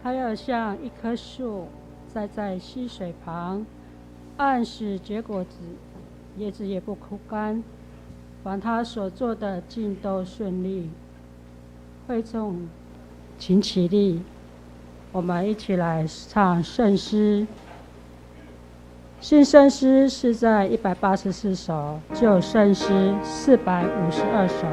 他要像一棵樹栽在溪水旁，按時結果子，葉子也不枯乾。凡他所做的，盡都順利。會眾，請起立，我們一起來唱聖詩。新聖詩是在184首，舊聖詩452首。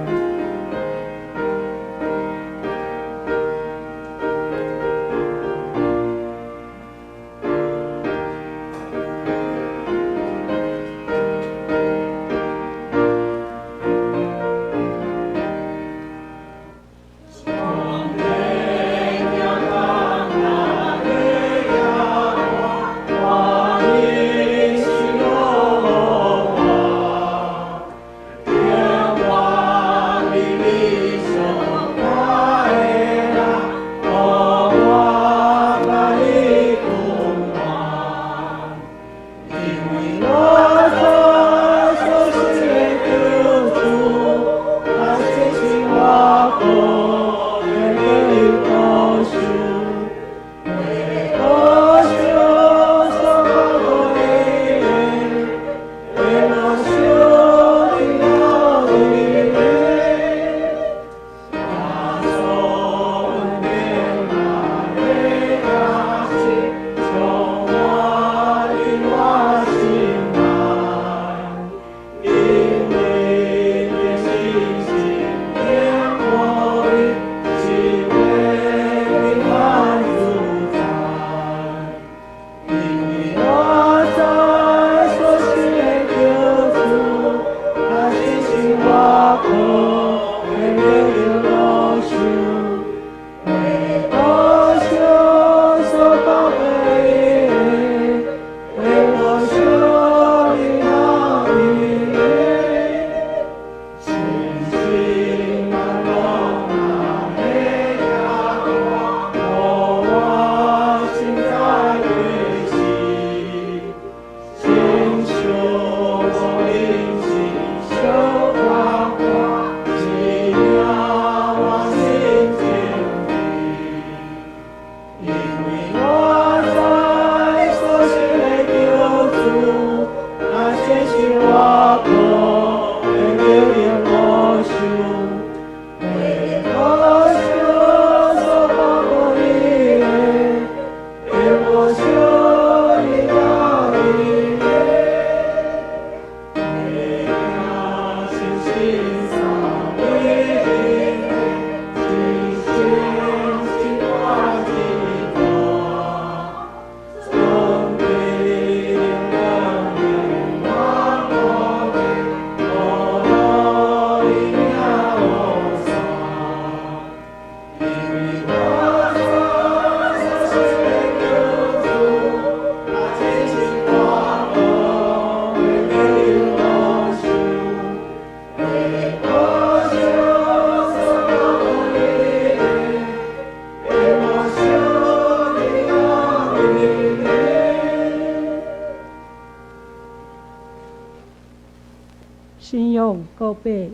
信仰告白，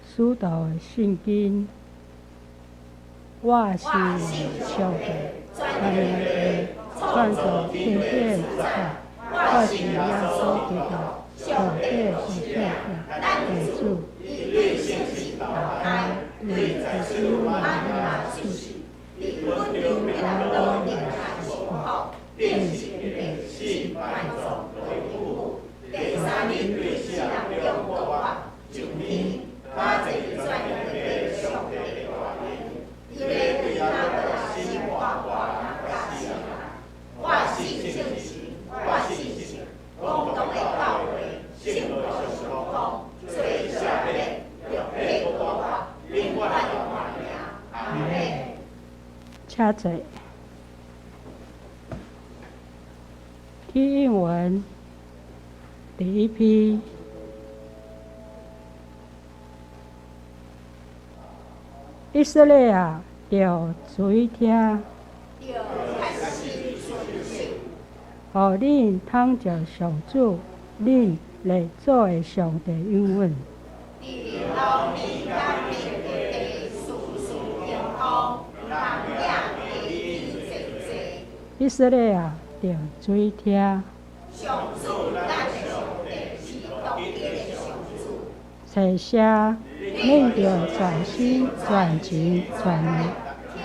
使徒的信經，我信上帝，全能的創造天地萬物，我信耶穌基督，上帝所生的愛子，打開對耶穌瑪利亞出世，第三日對死人中復活，上天，他坐佇全能的上帝大能，伊欲對拉對生活活人佮死人。我信聖神，我信聖公同的教會，聖徒相通，罪赦免，肉體復活，永遠的活命。阿門。請坐。體英文第一批，以色列啊，著注意聽，予恁通著上主，恁列祖的上帝應允。伫流年甲蜜月地，事事亨通，人囝地以色列啊，著注意聽。上主，咱的上帝是獨一的上主。揣寫，恁著全心、全情、全意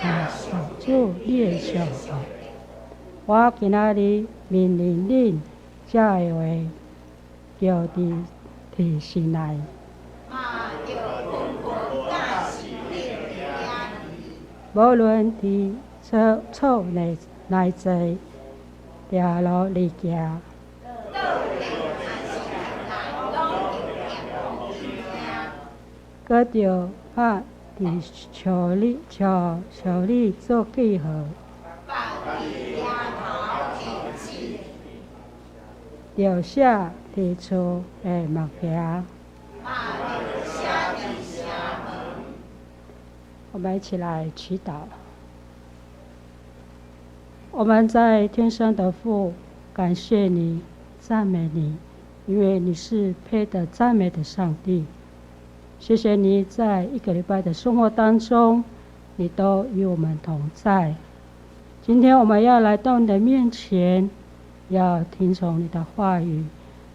疼上主你的上帝。我今仔日命令恁這个話，著佇心內。嘛著紛紛教示恁的囝兒。無論佇厝內坐，迳路裡行，倒轉抑是徛來，攏著念予𪜶聽。閣著拍佇手裡手裡做記號，縛佇額頭提醒。著寫佇厝的木額。嘛著寫佇城門。我們一起來祈禱。我們在天上的父，感謝你，讚美你，因為你是配得讚美的上帝。謝謝你在一個禮拜的生活當中，你都與我們同在。今天我們要來到你的面前，要聽從你的話語，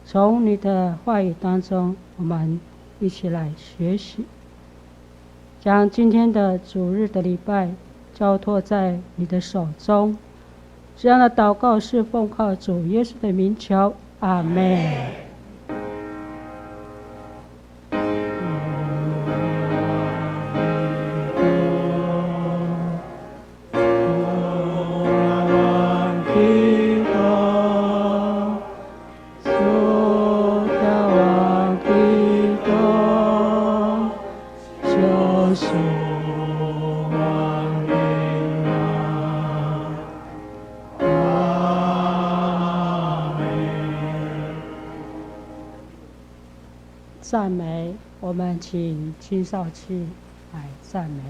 從你的話語當中，我們一起來學習，將今天的主日的禮拜交託在你的手中。這樣的禱告是奉靠主耶穌的名求，阿們。讚美，我們請青少期來讚美。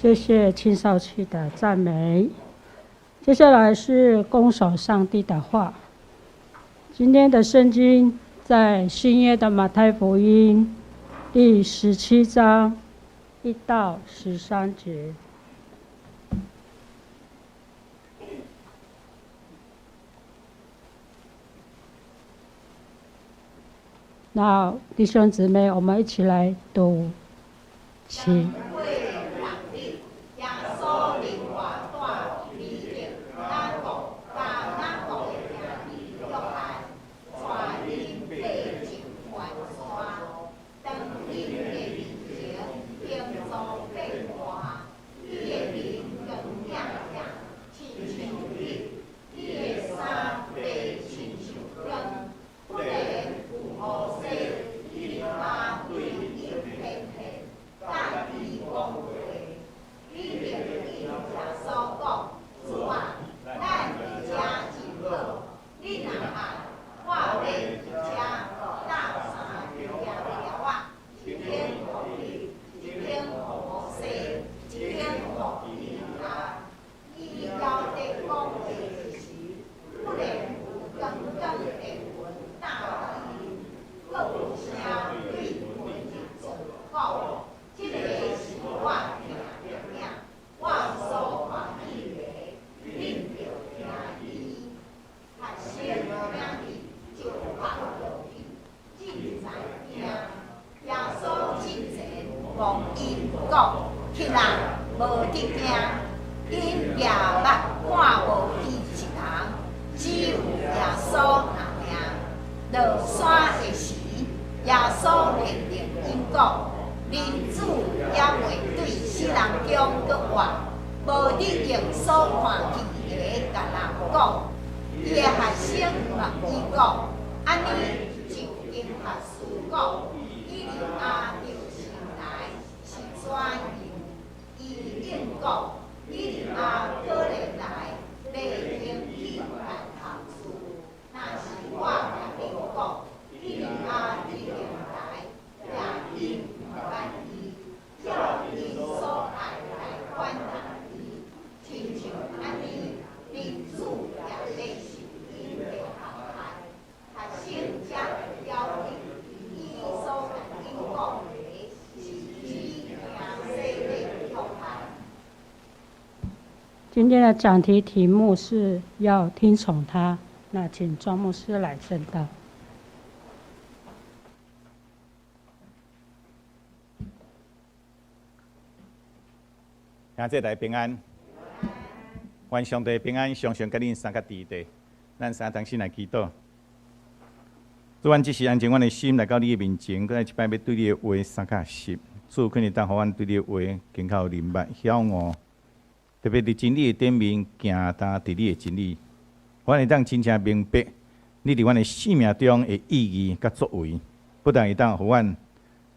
謝謝青少期的讚美。接下來是公守上帝的話。今天的聖經在新約的馬太福音第17章1到13節。那弟兄姊妹，我們一起來讀，請。今天的講題題目是要聽從他，那請莊牧師來證道。兄弟大家平安，願上帝平安，常常佮恁三個佇地，咱三同心來祈禱。主，阮只是安靜阮的心來到你的面前，閣來一擺欲對你的話相較實。主，懇你當予阮對你的話更較有明白曉悟。特別佇真理的頂面行踏佇你的真理，阮會當真正明白你佇阮的生命中的意義佮作為，不但會當予阮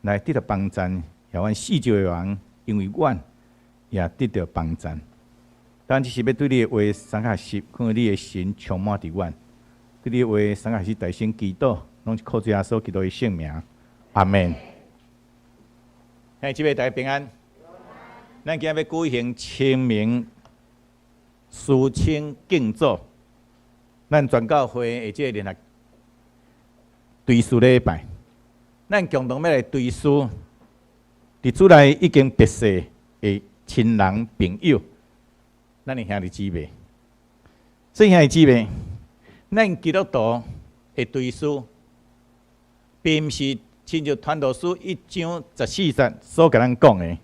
來得到幫贊，予阮四周的人因為阮也得到幫贊。咱只是欲對你的話相較實，看你的神充滿佇阮，對你的話相較實大聲祈禱，攏是靠主耶穌基督的聖名，阿們。兄弟姊妹大家平安。咱今仔欲舉行清明思親敬祖，咱全教會的這個聯合追思禮拜，咱共同欲來追思，佇主內已經別逝的親人朋友，咱的兄弟姊妹。這兄弟姊妹，咱基督徒的追思，並毋是親像傳道書1章14節所共咱講的。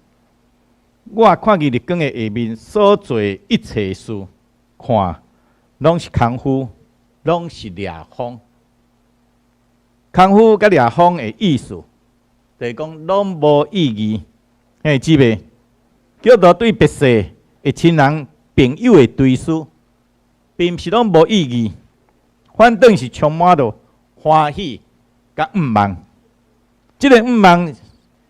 我看見日光的下面所做一切事，看攏是空虛，攏是掠風。空虛佮掠風的意思，就是講攏無意義。嘿，姊妹，叫做對別逝的親人朋友的追思，並毋是攏無意義，反倒是充滿著歡喜佮向望。這個向望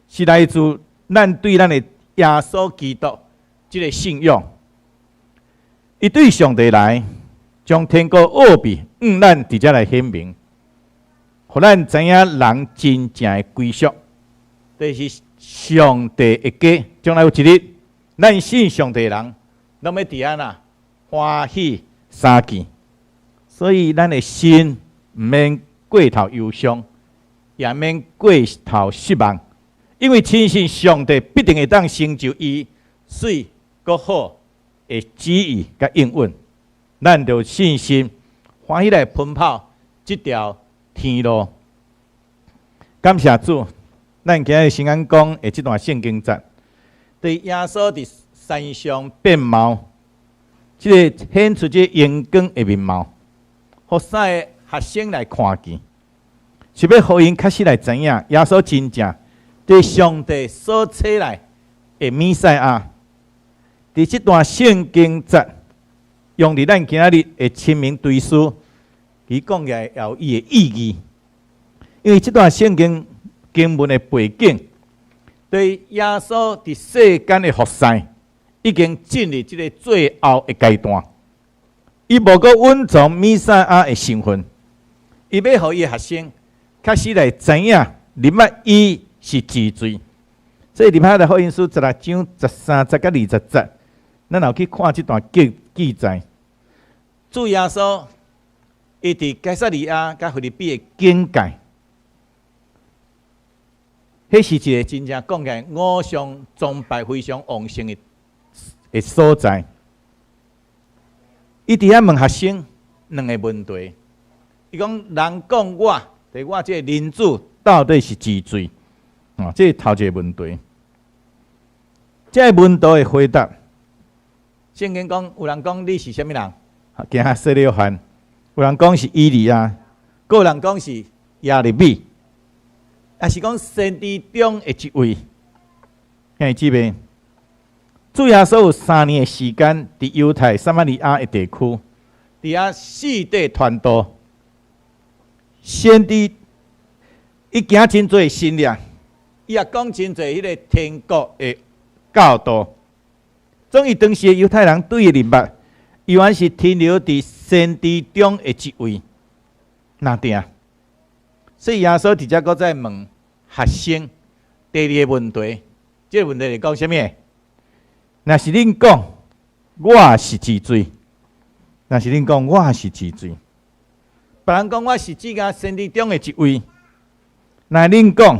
是來自咱對咱的耶穌基督這個信仰，伊對上帝來，將天國奧秘向咱佇遮來顯明，予咱知影人真正的歸屬，就是上帝的家。將來有一日，咱信上帝人，攏欲佇按怎歡喜相見。所以咱的心毋免過頭憂傷，也免過頭失望，因為深信上帝必定會當成就伊媠閣好的旨意佮應允。咱就信心歡喜來奔跑這條天路。感謝主，咱今日先講的這段聖經節，對耶穌佇山上變貌，這个顯出這榮光的面貌，予三个學生來看見，是欲予𪜶確實來知影耶穌真正佇上帝所差來的彌賽亞。佇這段聖經節，用佇咱今仔日的清明追思，伊講起來也有伊的意義。因為這段聖經經文的背景，對耶穌佇世間的服侍已經進入這个最後的階段。伊無閣隱藏彌賽亞的身份，伊欲予伊的學生確實來知影，認捌伊是誰。所以佇馬太福音書16章13節佮20節，咱有去看這段記載。主耶穌伊佇該撒利亞佮腓立比的境界，彼是一个真正講起來偶像崇拜非常旺盛的所在。伊佇遐問學生兩个問題，伊講人講我，佇我這个人子到底是誰？哦，這是頭一个問題。這个問題的回答，聖經講有人講你是啥物人？驚洗禮約翰，有人講是以利亞，閣有人講是耶利米，抑是講先知中的一位。兄弟姊妹，主耶穌有3年的時間，佇猶太、撒瑪利亞的地區，佇遐四處傳道。先知伊行真濟神跡，伊也講真濟彼个天國的教導。總之當時的猶太人對伊認捌，猶原是停留佇先知中的一位。那定，所以耶穌佇遮閣再問學生第二个問題，這个問題是講啥物？若是恁講我是誰？若是恁講我是誰？別人講我是只個先知中的一位。若恁講，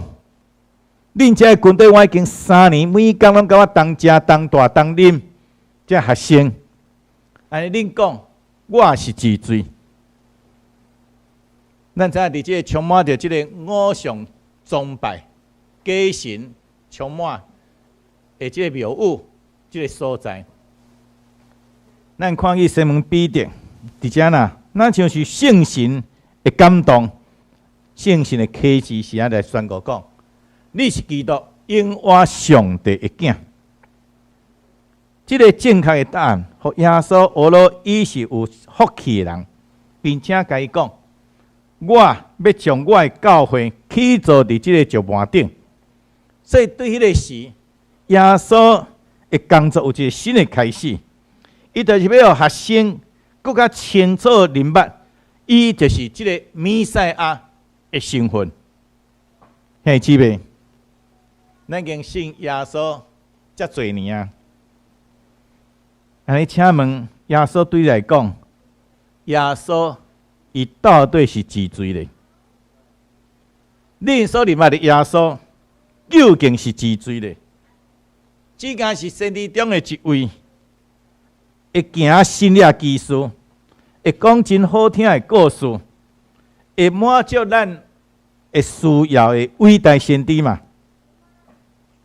恁這个群體我已經3年，每工攏佮我同食、同蹛、同啉，這學生，按呢恁講我是誰？咱知影佇這个充滿著這个偶像崇拜、假神充滿的這個廟宇，這个所在，咱看見西門彼得佇遮啦，若像是聖神的感動，聖神的啟示是按呢來宣告講：你是基督，永活上帝的囝。這个正確的答案，予耶穌學了伊是有福氣的人，並且共伊講：我欲將我的教會起造佇這个石盤頂。所以對彼个時，耶穌的工作有一个新的開始，伊就是欲予學生閣較清楚認捌，伊就是這个彌賽亞的身份。兄弟姊妹，咱已經信耶穌遮濟年啊，按呢請問耶穌對你來講，耶穌伊到底是誰咧？恁所認捌的耶穌究竟是誰咧？只敢是先知中的一位，會行神蹟奇事，會講真好聽的故事，會滿足咱的需要的偉大先知嘛？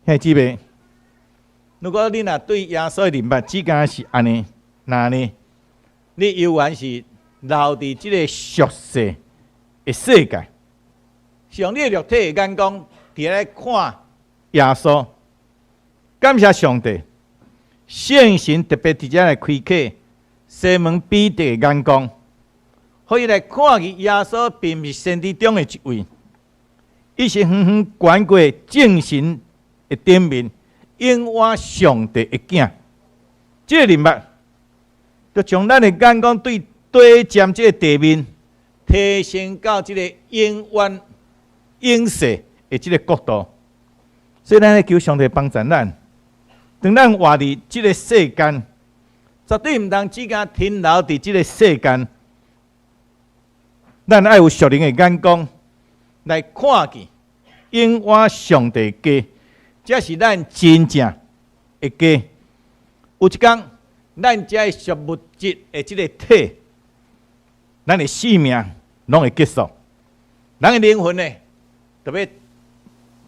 兄弟姊妹，如果你若對耶穌的認捌只敢是按呢，那呢，你猶原是留佇這个俗世的世界，是用你的肉體的眼光佇咧看耶穌。感謝上帝，聖神特別佇遮來開啟西門彼得的眼光，予伊來看見耶穌並毋是先知中的一位，伊是遠遠懸過眾神的頂面，永活上帝的囝。這個認捌，就將咱的眼光對短暫這個地面提升到這個永遠永世的這个國度。所以，咱咧求上帝幫助咱。當咱活佇這个世間，絕對毋通只敢停留佇這个世間。咱愛有屬靈的眼光來看見永活上帝家，這是咱真正的家。有一工，咱這屬物質的這个體，咱的性命攏會結束，人的靈魂呢，就欲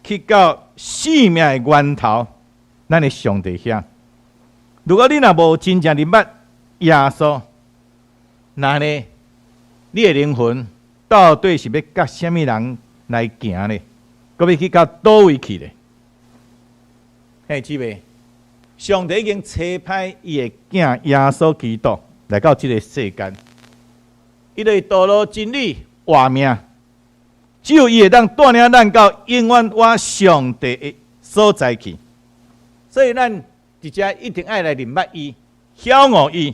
去到生命的源頭，咱的上帝遐。如果你若無真正認捌耶穌，那呢，你的靈魂到底是欲佮啥物人來行呢？閣欲去到佗位去呢？兄弟姊妹，上帝已經差派伊的囝耶穌基督來到這个世間，伊就是道路、真理、活命，只有伊會當帶領咱到永遠活上帝的所在去。所以咱佇遮一定愛來認捌伊，曉悟伊，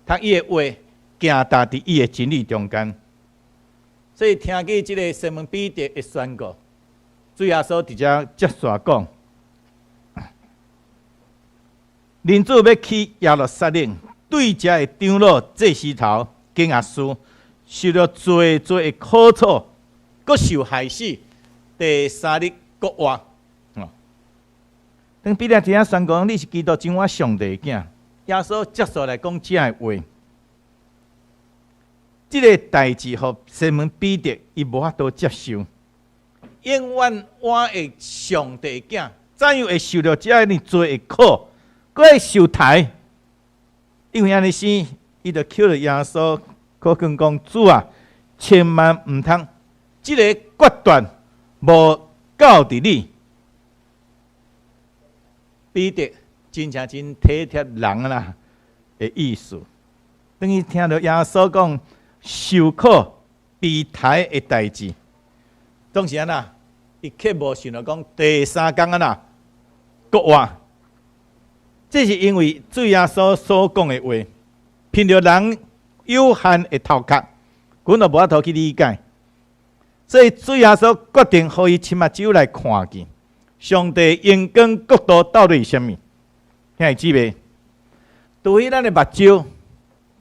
讀伊的話，行踏佇伊的真理中間。所以聽見這个西門彼得的宣告，主耶穌佇遮接續講：人子欲去耶路撒冷，對遮的長老、祭司頭、經學師，受著濟濟的苦楚，閣受害死，第三日復活。當彼得佇遐宣告，你是基督，真活上帝的囝。耶穌接續來講這个話，這个代誌予西門彼得伊無法度接受。永遠活的上帝的囝，怎樣會受著遮爾濟的苦，閣會受刣？因為按呢生，伊就求著耶穌，苦勸講，主啊，千萬毋通，這个決斷無到佇你。彼得真正真體貼人啦的意思。當伊聽著耶穌講受苦被刣的代誌，總是按怎？伊卻無想著講第三工按怎復活。這是因為主耶穌所講的話，憑著人有限的頭殼，阮都無法度去理解。所以主耶穌決定予伊親目睭來看見上帝榮光國度到底是啥物。兄弟姊妹，除非咱的目睭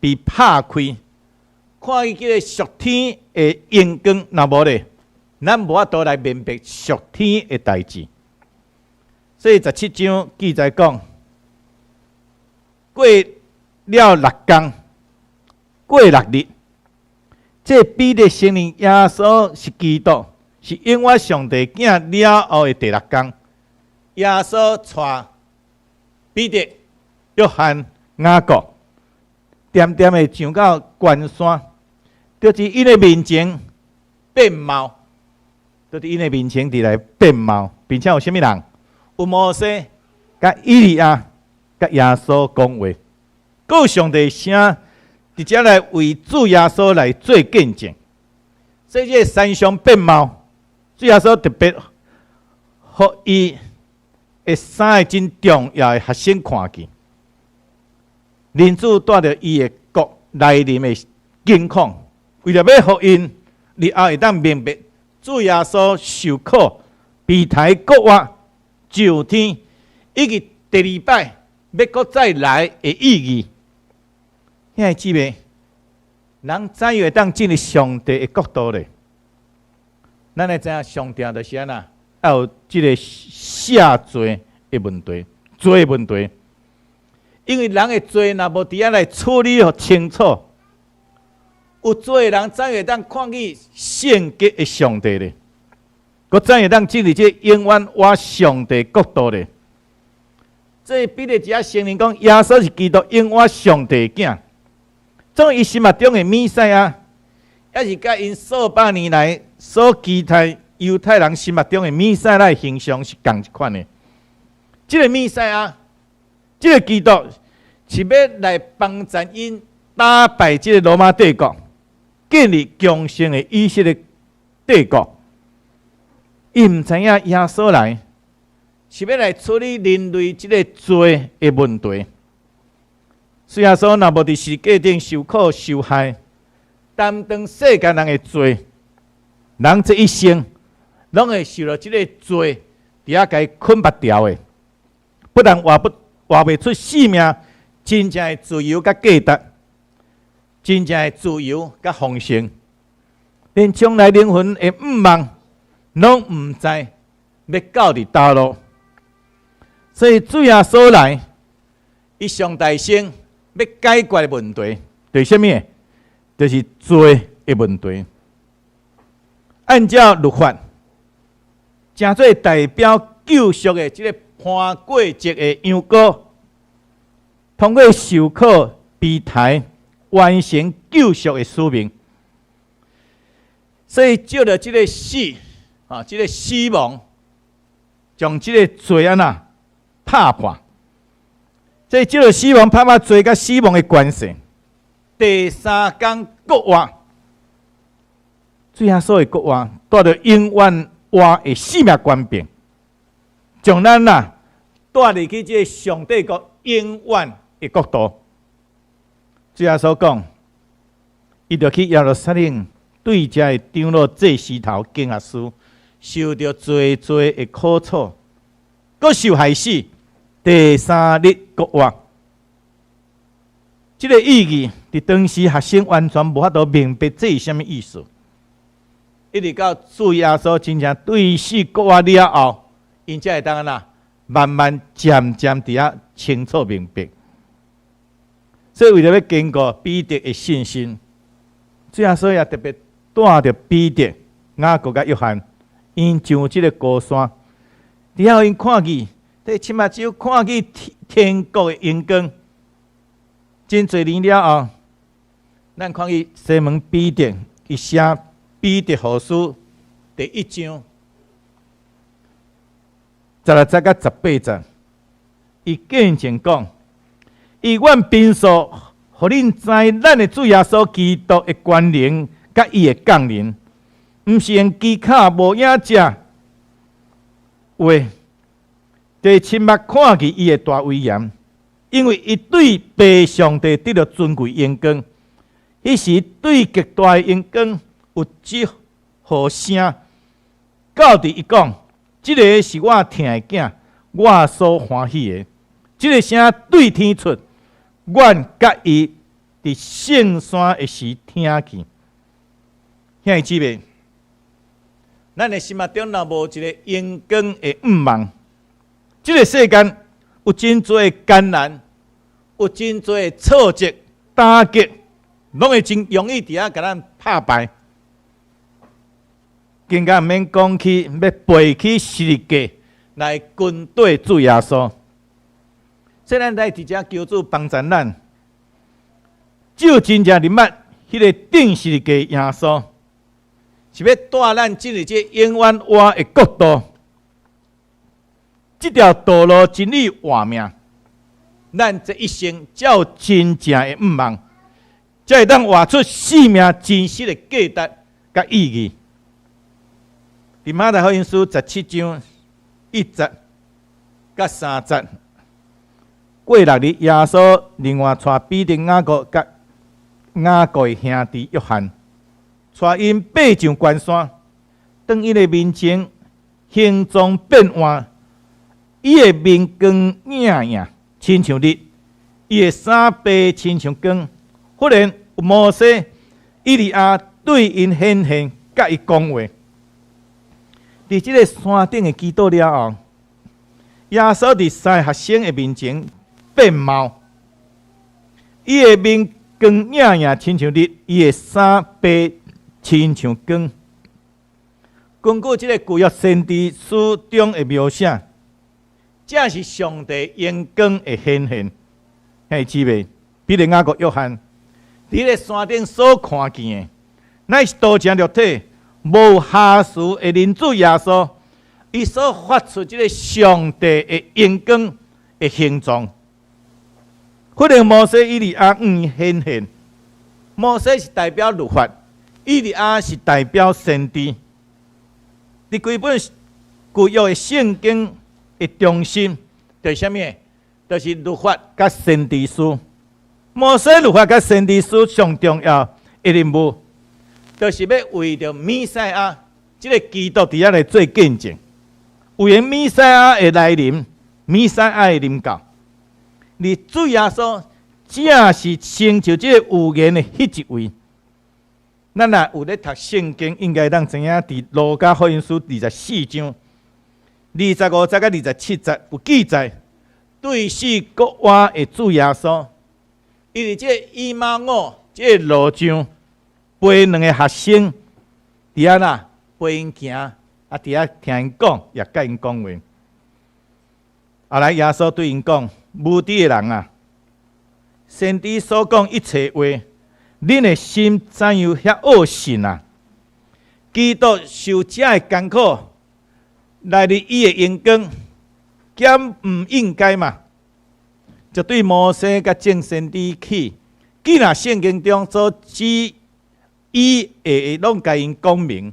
被拍開，看見這个屬天的榮光，若無咧，咱無法度來明白屬天的代誌。所以17章記載講，過了六工，過6日，這彼得承認耶穌是基督，是永活上帝囝了後的第六工，耶穌帶彼得、約翰、雅各，恬恬的上到懸山，就佇𪜶的面前變貌，就佇𪜶的面前佇來變貌，並且有啥物人？有摩西、佮以利亞、佮耶穌講話，閣有上帝聲，佇遮來為主耶穌來做見證。所以這个山上變貌，主耶穌特別予伊的三个真重要的學生看見，人子帶著伊的國來臨的景況，為著欲予𪜶日後會當明白主耶穌受苦、被刣、復活、上天，以及第二擺欲閣再來的意義。兄弟姊妹，人怎樣會當進入上帝的國度咧？咱會知影上帝就是按怎，愛有這个赦罪的問題，罪的問題。因為人的罪若無佇遐來處理予清楚，有罪的人怎會當看見聖潔的上帝咧？閣怎會當進入這永遠活上帝國度咧？這彼得佇遮承認講，耶穌是基督，永活上帝的囝。總伊心目中的彌賽亞，抑是佮𪜶數百年來所期待猶太人心目中的彌賽亞形象是仝一款的。這个彌賽亞，這个基督是欲來幫助𪜶打敗這个羅馬帝國，建立強盛的以色列帝國。伊毋知影耶穌來是欲來處理人類這个罪的問題。主耶穌若無佇十字架頂受苦受害，擔當世間人的罪，人這一生攏會受著這个罪，佇遐共伊捆縛牢的。不但活袂出生命真正的自由佮價值，真正的自由佮豐盛，連將來靈魂的向望，攏毋知欲到佇佗落。所以主耶穌來，伊上大先欲解決的問題，就是啥物？就是罪的問題。按照律法，成做代表救贖的這个潘過節的羊羔，通過受苦被刣，完成救贖的使命。所以藉著這个死啊，這个死亡，將這个罪按怎拍破。這藉著死亡拍破罪佮死亡的關係。第三工復活，主耶穌的復活，帶著永遠活的生命權柄，將咱啊帶入去這个上帝國永遠的國度。主耶穌講，伊著去耶路撒冷，對遮的長老、祭司頭、經學師，受著濟濟的苦楚，閣受害死，第三日復活。這个意義，佇當時學生完全無法度明白這是啥物意思。一直到主耶穌真正對死復活了後，𪜶才會當按怎慢慢漸漸佇遐清楚明白。所以為著欲堅固彼得的信心，主耶穌也特別帶著彼得、雅各佮約翰，𪜶上這个高山，佇遐予𪜶看見，佇親目睭看見天國的榮光。真濟年了後，咱看見西門彼得，伊寫彼得後書第一章16節佮18節，伊見證講，伊願貧素，予恁知咱的主耶穌基督的權能，佮伊的降臨，毋是用機巧無影者話，就是親目看見伊的大威嚴，因為伊對父上帝得著尊貴榮光，彼時對極大的榮光有這號聲，到佇伊講：這个是我疼的囝，我所歡喜的。這个聲對天出，阮佮伊佇聖山的時聽見。兄弟姊妹，咱的心目中若無一个榮光的向望，這个世間有真濟艱難，有真濟挫折、打擊，攏會真容易佇遐共咱拍敗。更加毋免講起欲背起十字架來跟綴主耶穌。所以咱來佇遮求主幫助咱，只有真正認捌彼个釘十字架耶穌，是欲帶咱進入這永遠活的國度。這條道路真理活命，咱這一生才有真正的向望，才會當活出生命真實的價值佮意義。佇馬太福音書17章1節佮3節，過6日，耶穌另外帶彼得、雅各佮雅各的兄弟約翰，帶𪜶爬上懸山，當伊的面前形狀變換，伊的面光映映，親像日；伊的衫白親像光。忽然有摩西、以利亞對𪜶顯現，佮伊講話。佇這个山頂的祈禱了後，耶穌佇三个學生的面前變貌，伊的面光映映親像日，伊的衫白親像光。根據這个舊約先知書中的描寫，這是上帝榮光的顯現。兄弟姊妹，彼得、雅各、約翰，佇个山頂所看見的，乃是道成肉體、無瑕疵的人子耶穌，伊所發出這个上帝的榮光的形狀。忽然摩西、以利亞向𪜶顯現，摩西是代表律法，以利亞是代表先知。佇規本舊約的聖經的中心，就是啥物？就是律法佮先知書。摩西律法佮先知書上重要的任務，就是欲為著彌賽亞這个基督佇遐來做見證，為了彌賽亞的來臨，彌賽亞的臨到，而主耶穌正是成就這个預言的彼一位。咱若有咧讀聖經，應該當知影佇路加福音書24章25節佮27節有記載，對死復活的主耶穌，伊佇這个以馬忤這个路上陪兩个學生佇遐啦，陪𪜶行，啊，佇遐聽𪜶講，也佮𪜶講話。後來耶穌對𪜶講：無知的人啊，先知所講一切話，恁的心怎樣遐惡信啊？基督受這的艱苦，來入伊的榮光，敢毋應該嗎？就對摩西佮眾先知起，既若聖經中所指伊的，攏共𪜶講明。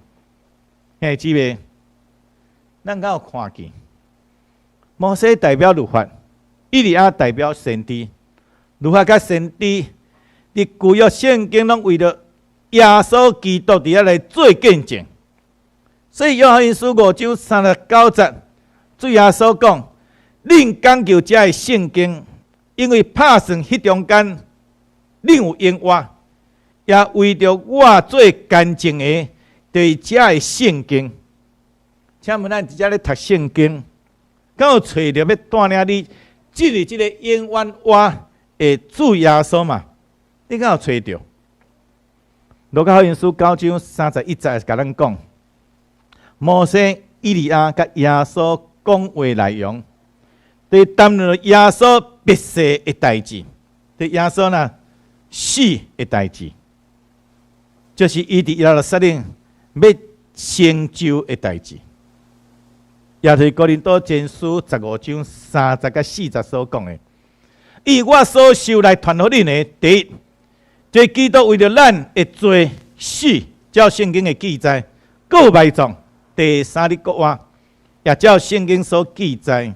兄弟姊妹，咱敢有看見？摩西代表律法，以利亞代表先知，律法佮先知，佇舊約聖經攏為著耶穌基督佇遐來做見證。所以約翰一書5章39節，主耶穌講：恁講究這个聖經，因為拍算彼中間恁有永活，也為著我做見證的，就是這个聖經。請問咱佇遮咧讀聖經，敢有揣著欲帶領你進入這个永遠活的主耶穌嘛？你敢有揣著？路加福音書9章31節共咱講，摩西、以利亞佮耶穌講話內容，佇談論耶穌必死的代誌，佇耶穌若死的代誌，就是伊佇耶路撒冷欲成就的代誌。也就是哥林多前書15章30節佮40節所講的，以我所受來傳予恁的，第一，這基督為著咱的罪死，照聖經的記載，閣埋葬，第三日復活，也照聖經所記載。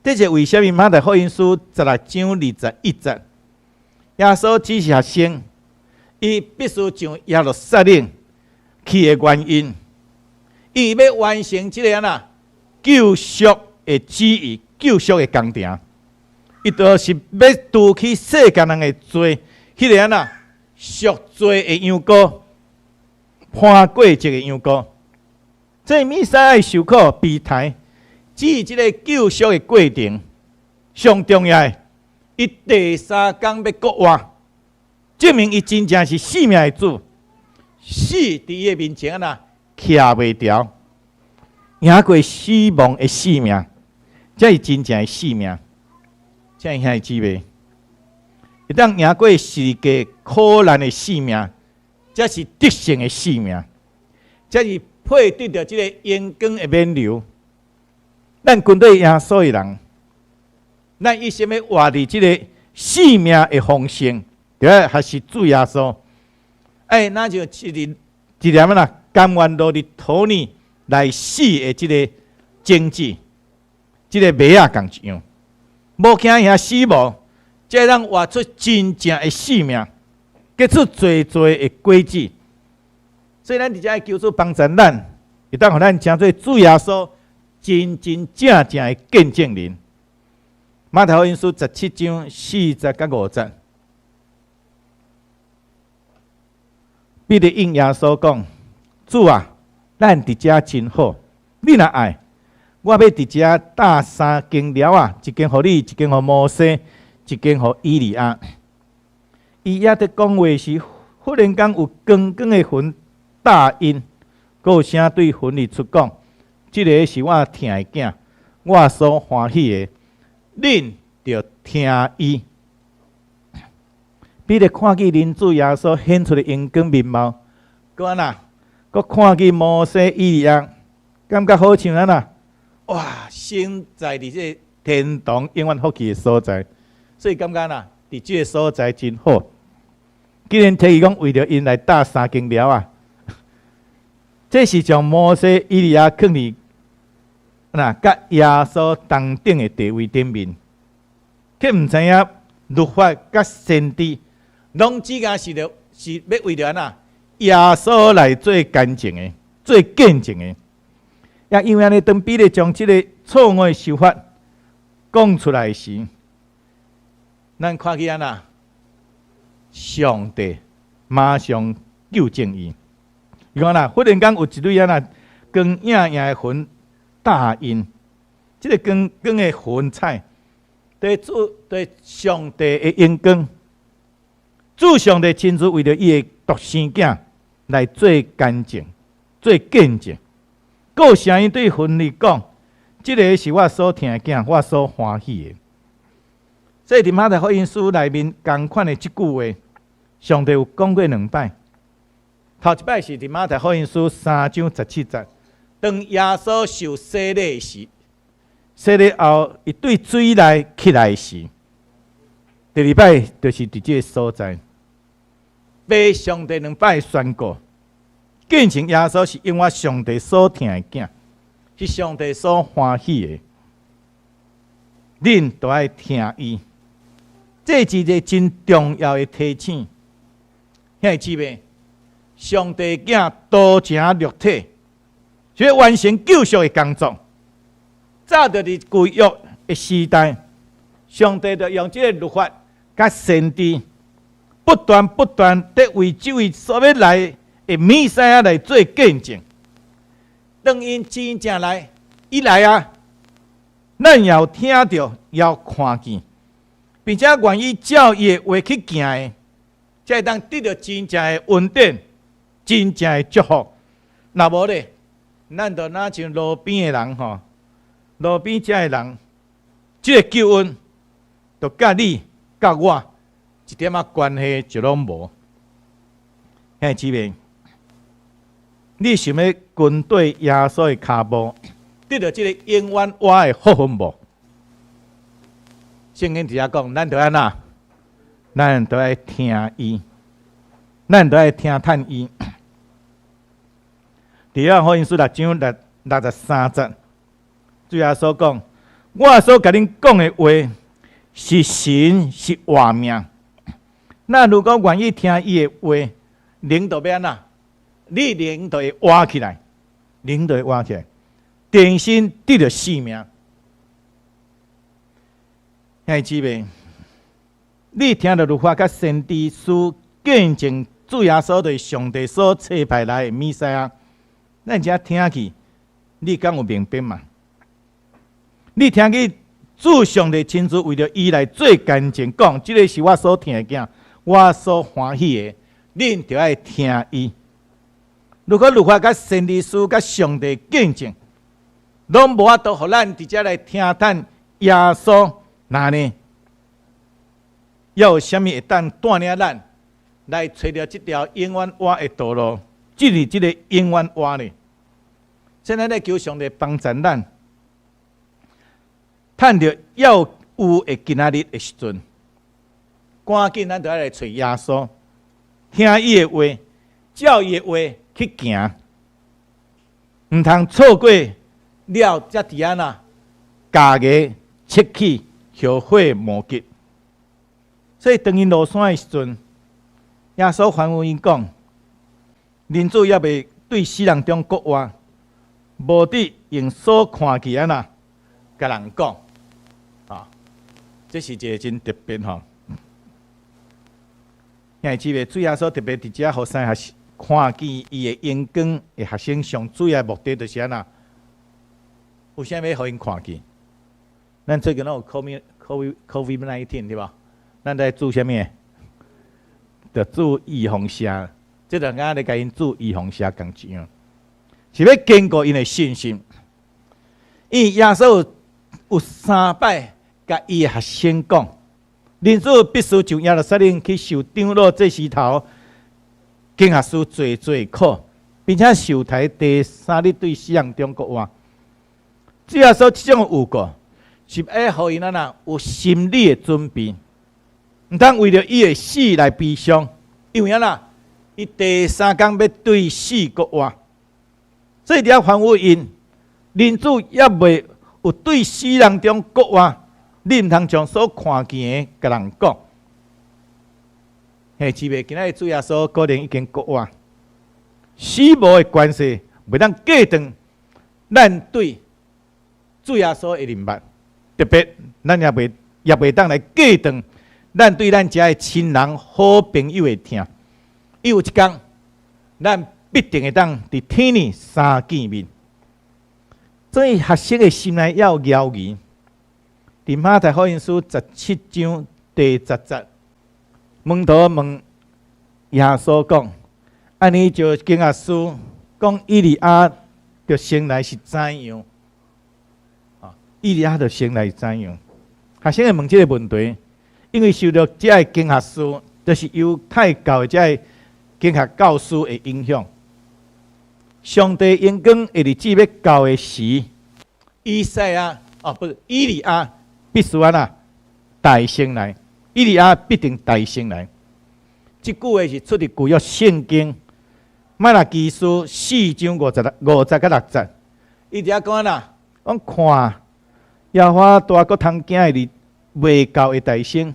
這是為啥物？馬太福音書16章21節，耶穌指示學生，伊必須上耶路撒冷去的原因。伊欲完成這个按怎救贖的旨意、救贖的工程，伊就是欲除去世間人的罪，彼个按怎贖罪的羊羔、潘過節的羊羔。這彌賽亞受苦被刣，只是這个救贖的過程。上重要的，伊第三工欲復活，證明伊真正是生命的主，死佇伊的面前按怎徛袂牢，贏過死亡的生命，這是真正的生命。親愛兄弟姊妹，會當贏過十字架苦難的生命，這是得勝的生命，這是配得著這个榮光的冕旒。咱跟隨耶穌的人，咱一生欲活佇這个生命的豐盛，著愛學習主耶穌。哎，若像一日一粒仔甘願落佇土裡來死的這个種子，這个麥仔仝一樣，無驚遐死亡，才會當活出真正的生命，結出濟濟的果子。所以咱佇遮求主幫助咱，會當予咱成做主耶穌真真正正的見證人。馬太福音書17章4節佮5節，彼得應耶穌講：主啊，咱佇遮真好，你若愛，我欲佇遮搭三間寮仔，一間予你，一間予摩西，一間予以利亞。伊猶佇講話時，忽然間有光光的雲罩𪜶，閣有聲對雲裡出講：這个是我疼的囝，我所歡喜的，恁著聽伊。彼得看見恁主耶穌顯出的榮光面貌，閣按怎？閣看見摩西、以利亞，感覺好像按怎？哇！身在佇這个天堂永遠福氣的所在，所以感覺啦，佇這个所在真好。既然提議講為著𪜶來搭三間寮仔，這是將摩西、以利亞囥佇那佮耶穌同等的地位頂面，卻毋知影律法佮先知，攏只敢是著是欲為著按怎？耶穌來做見證的，做見證的。也因為按呢，當彼得將這个錯誤的想法講出來時，咱看見按怎？上帝馬上糾正伊。伊講啦，忽然間有一蕊按怎光映映的雲罩𪜶，這个光光的雲彩，佇主佇上帝的榮光，主上帝親自為著伊的獨生囝來做乾淨、做見證。閣有聲音對雲裡講：這个是我所疼的囝，我所歡喜的。所以佇馬太福音書內面仝款的這句話，上帝有講過兩擺。頭一擺是佇馬太福音書3章17節，當耶穌受洗禮時，洗禮後，伊對水內起來時，第二擺就是佇這个所在，被上帝兩擺宣告，見證耶穌是永活上帝所疼的囝，是上帝所歡喜的，恁都愛聽伊。這是一个真重要的提醒，兄弟姊妹，上帝囝道成肉體，是欲完成救贖的工作。早就佇舊約的時代，上帝就用這个律法佮先知，不斷不斷地為這位所欲來的彌賽亞來做見證。當𪜶真正來，伊來啊，咱也有聽著，也有看見，並且願意照伊的話去行的，才會當得著真正的恩典，真正的祝福。若無咧，咱就若像路邊的人吼，路邊遮的人，這个救恩，就佮你、佮我一點仔關係就攏無。兄弟姊妹，你想欲跟綴耶穌的跤步，得著這个永遠活的福分無？聖經佇遐講，咱著按怎？咱著愛聽伊，咱著愛聽趁伊。佇約翰福音書6章63節，主耶穌講：我所共恁講的話是神，是活命。咱如果願意聽伊的話，靈就欲按怎？你靈就會活起來，靈就會活起來，重新得著生命。兄弟姊妹，你聽著律法佮先知書見證主耶穌就是上帝所差派來的彌賽亞，咱遮聽去，你敢有明白嗎？你聽去主上帝親自為著伊來做見證，講這个是我所疼的囝，我所歡喜的，恁著愛聽伊。如果律法佮先知書佮上帝見證，攏無法度予咱佇遮來聽趁耶穌，那呢？猶有啥物會當帶領咱來揣著這條永遠活的道路，進入這个永遠活呢？現在咧求上帝幫助咱，趁著猶有的今仔日的時陣，趕緊咱就愛來揣耶穌，聽伊的話，照伊的話去行，毋通錯過了，才佇按怎咬牙切齒，後悔莫及。所以當𪜶落山的時陣，耶穌吩咐𪜶講：人子猶未對死人中復活，無得用所看見按怎，共人講。啊，這是一个真特別吼。兄弟姊妹，主耶穌特別佇遮予三个學生看見伊的榮光的學生，上主要目的就是按怎？有啥物予𪜶看見？咱最近攏有 COVID-19 對無？咱在注啥物？著注預防射，這就敢若咧共𪜶注預防射仝一樣，是欲堅固𪜶的信心。因為耶穌有三擺共伊的學生講，人子必須上耶路撒冷去受長老、祭司頭、經學師濟濟苦，並且受刣，第三日對死人中復活。主耶穌這種預告，是欲予𪜶按怎有心理的準備，毋通為著伊的死來悲傷，因為按怎，伊第三工欲對死復活，所以佇遐吩咐𪜶，人子猶未有對死人中復活，你毋通將所看見的共人講。兄弟姊妹，今仔日主耶穌可能已經復活，死亡的權勢袂當隔斷咱對主耶穌的認捌。特別咱也袂當來隔斷咱對咱遮的親人、好朋友的疼。伊有一工，咱必定會當佇天裡相見面。所以學生的心內猶有猶疑。佇馬太福音書17章第10節，門徒問耶穌講：按呢就經學士講以利亞著先來是怎樣？啊，以利亞著先來是怎樣？學生會問這个問題，因為受著這个經學士，就是猶太教的這个經學教師的影響。上帝榮光的日子欲到的時，以賽亞哦，不是以利亞，必須按怎代先來，以利亞必定代先來。這句話是出佇舊約聖經瑪拉基書4章50、50甲6節。伊佇遐講按怎？講看耶和華大閣通驚的日未到的代先，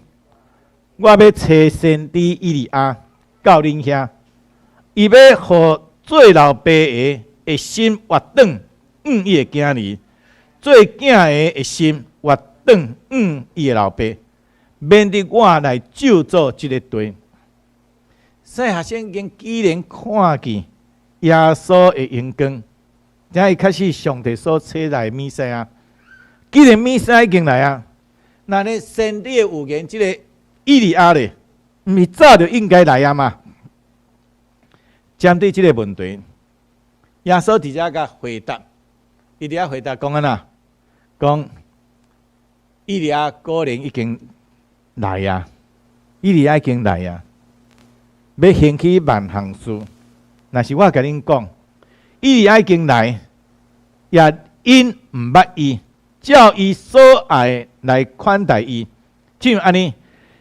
我欲差先知以利亞到恁遐，伊欲予做老爸的的心回轉向伊的囝兒，做囝的的心回轉向伊的老爸，免得我來咒詛這个地。所以學生已經既然看見耶穌的榮光，這伊確實上帝所差來的彌賽亞。既然彌賽亞已經來啊，那呢先知的預言，這个以利亞咧，毋是早就應該來啊嗎？針對這个問題，耶穌佇遮共回答，伊佇遐回答講按怎？講以利亞果然已經來啊，以利亞已經來啊，欲興起萬項事。若是我共恁講，以利亞已經來，也𪜶毋捌伊，照伊所愛來款待伊，正像按呢，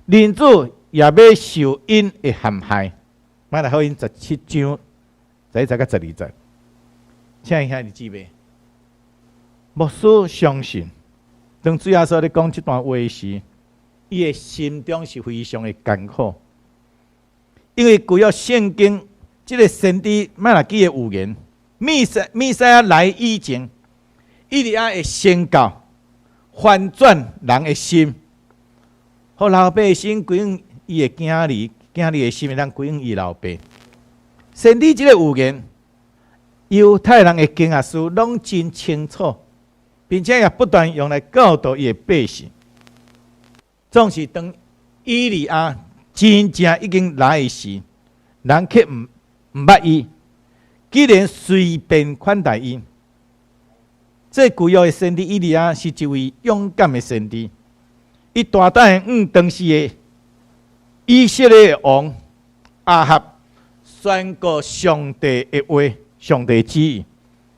人子也欲受𪜶的陷害。馬太福音17章11節甲12節，請兄弟姊妹，牧師相信，當主耶穌咧講這段話時，伊的心中是非常的艱苦，因為舊約聖經這个先知瑪拉基的預言，彌賽亞來以前，以利亞會先到，翻轉人的心，予老爸的心歸向伊的囝兒，囝兒的心會當歸向伊老爸。先知這个預言，猶太人的經學士攏真清楚，並且也不斷用來教導伊的百姓。總是當以利亞真正已經來的時，人卻毋捌伊，竟然隨便款待伊。這舊約的先知以利亞是一位勇敢的先知，伊大膽向當時的以色列的王亞哈宣告上帝的話、上帝旨意，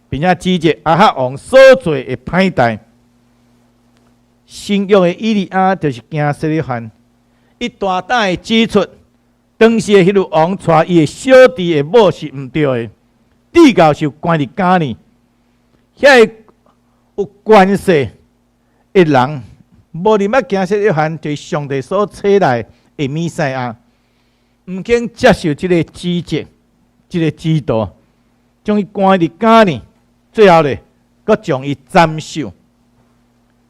並且指責亞哈王所做的歹代。新約的以利亞就是行洗約翰，伊大膽的指出，當時的彼律王娶伊的小弟的某是毋對的，至到受關佇監裡，遐个有權勢的人，無認捌行洗約翰，就是上帝所差來的彌賽亞，毋肯接受這个指責、這个指導，將伊關佇監裡，最後咧，閣將伊斬首。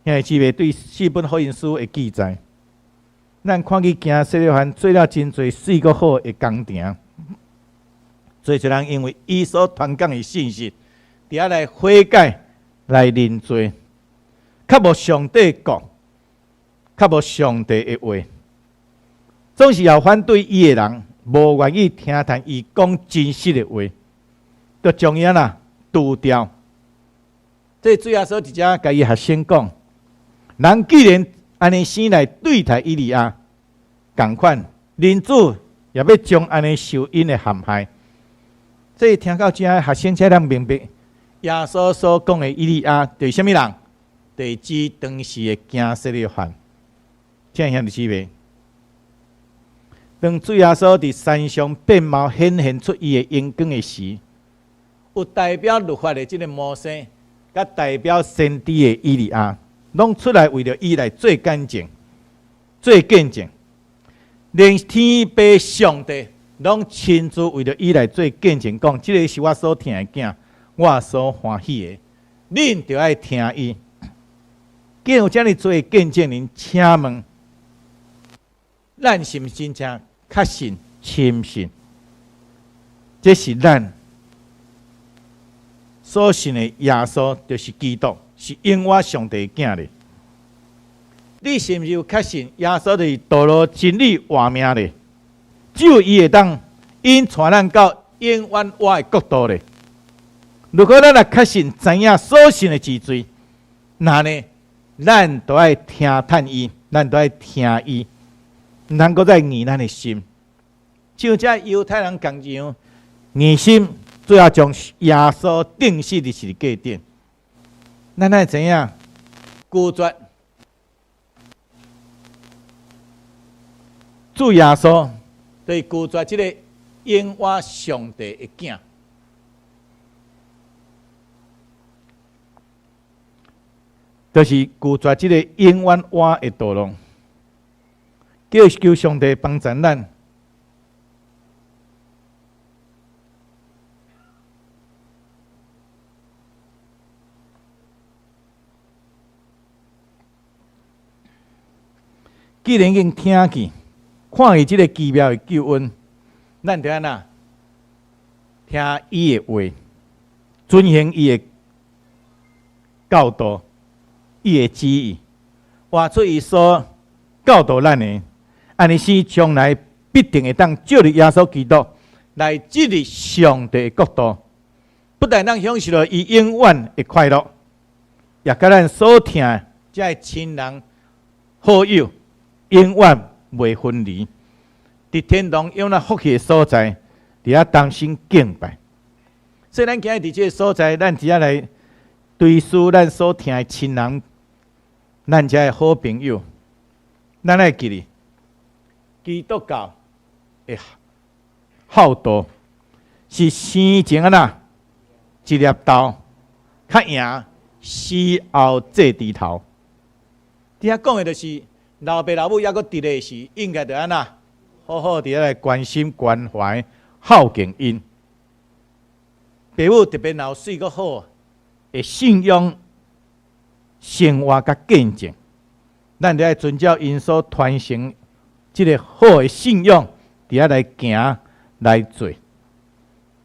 兄弟姊妹對四本福音書的記載，咱看見行洗約翰做了真濟媠閣好的工程，濟濟人因為伊所傳講的信息，佇遐來悔改、來認罪，較無上帝國，較無上帝的話，總是有反對伊的人，無願意聽聽伊講真實的話，就將伊按怎除掉。這主耶穌佇遮共伊學生講：人既然按呢生來對待以利亞，仝款，人子也欲將按呢受𪜶的陷害。這聽到遮，學生才能明白耶穌所講的以利亞就是啥物人？就是指當時的行洗約翰。請兄弟姊妹，當主耶穌佇山上變貌顯現出伊的榮光的時，有代表律法的這个摩西，佮代表先知的以利亞，攏出來為著伊來做見證、做見證，連天父上帝攏親自為著伊來做見證，講這个是我所疼的囝，我所歡喜的，恁著愛聽伊。既然有遮爾濟見證人，請問，咱是毋是真正確信、深信？這是咱所信的耶穌，就是基督，是永活上帝的囝咧。你是毋是有確信耶穌就是道路、真理、活命咧？只有伊會當引帶咱到永遠活的國度咧。如果咱若確信知影所信的是罪，那呢，咱都愛聽趁伊，咱都愛聽伊，毋通閣再硬咱的心。像這猶太人仝樣硬心，最後將耶穌釘死佇十字架頂。咱愛知影拒絕主耶穌，就是拒絕這个永活上帝的囝，就是拒絕這个永遠活的道路。叫求上帝幫助咱。既然已經聽見、看見這个奇妙的救恩，咱就按怎聽伊的話，遵行伊的教導，伊的旨意，活出伊所教導咱的，按呢使將來必定會當藉著耶穌基督來進入上帝的國度，不但當享受著伊永遠的快樂，也佮咱所疼的這个親人好友永遠袂分離，佇天堂永遠福氣的所在，佇遐同心敬拜。所以咱今日佇這个所在，咱佇遐來追思咱所疼的親人，咱這个好朋友，咱愛記得基督教的孝道是生前按怎一粒豆較贏死後祭豬頭。佇遐講的就是老爸老母猶閣佇咧時，應該著按怎好好佇遐來關心關懷孝敬𪜶。爸母特別若有媠閣好的信仰生活佮見證，咱著愛遵照𪜶所傳承這个好的信仰，佇遐來行來做，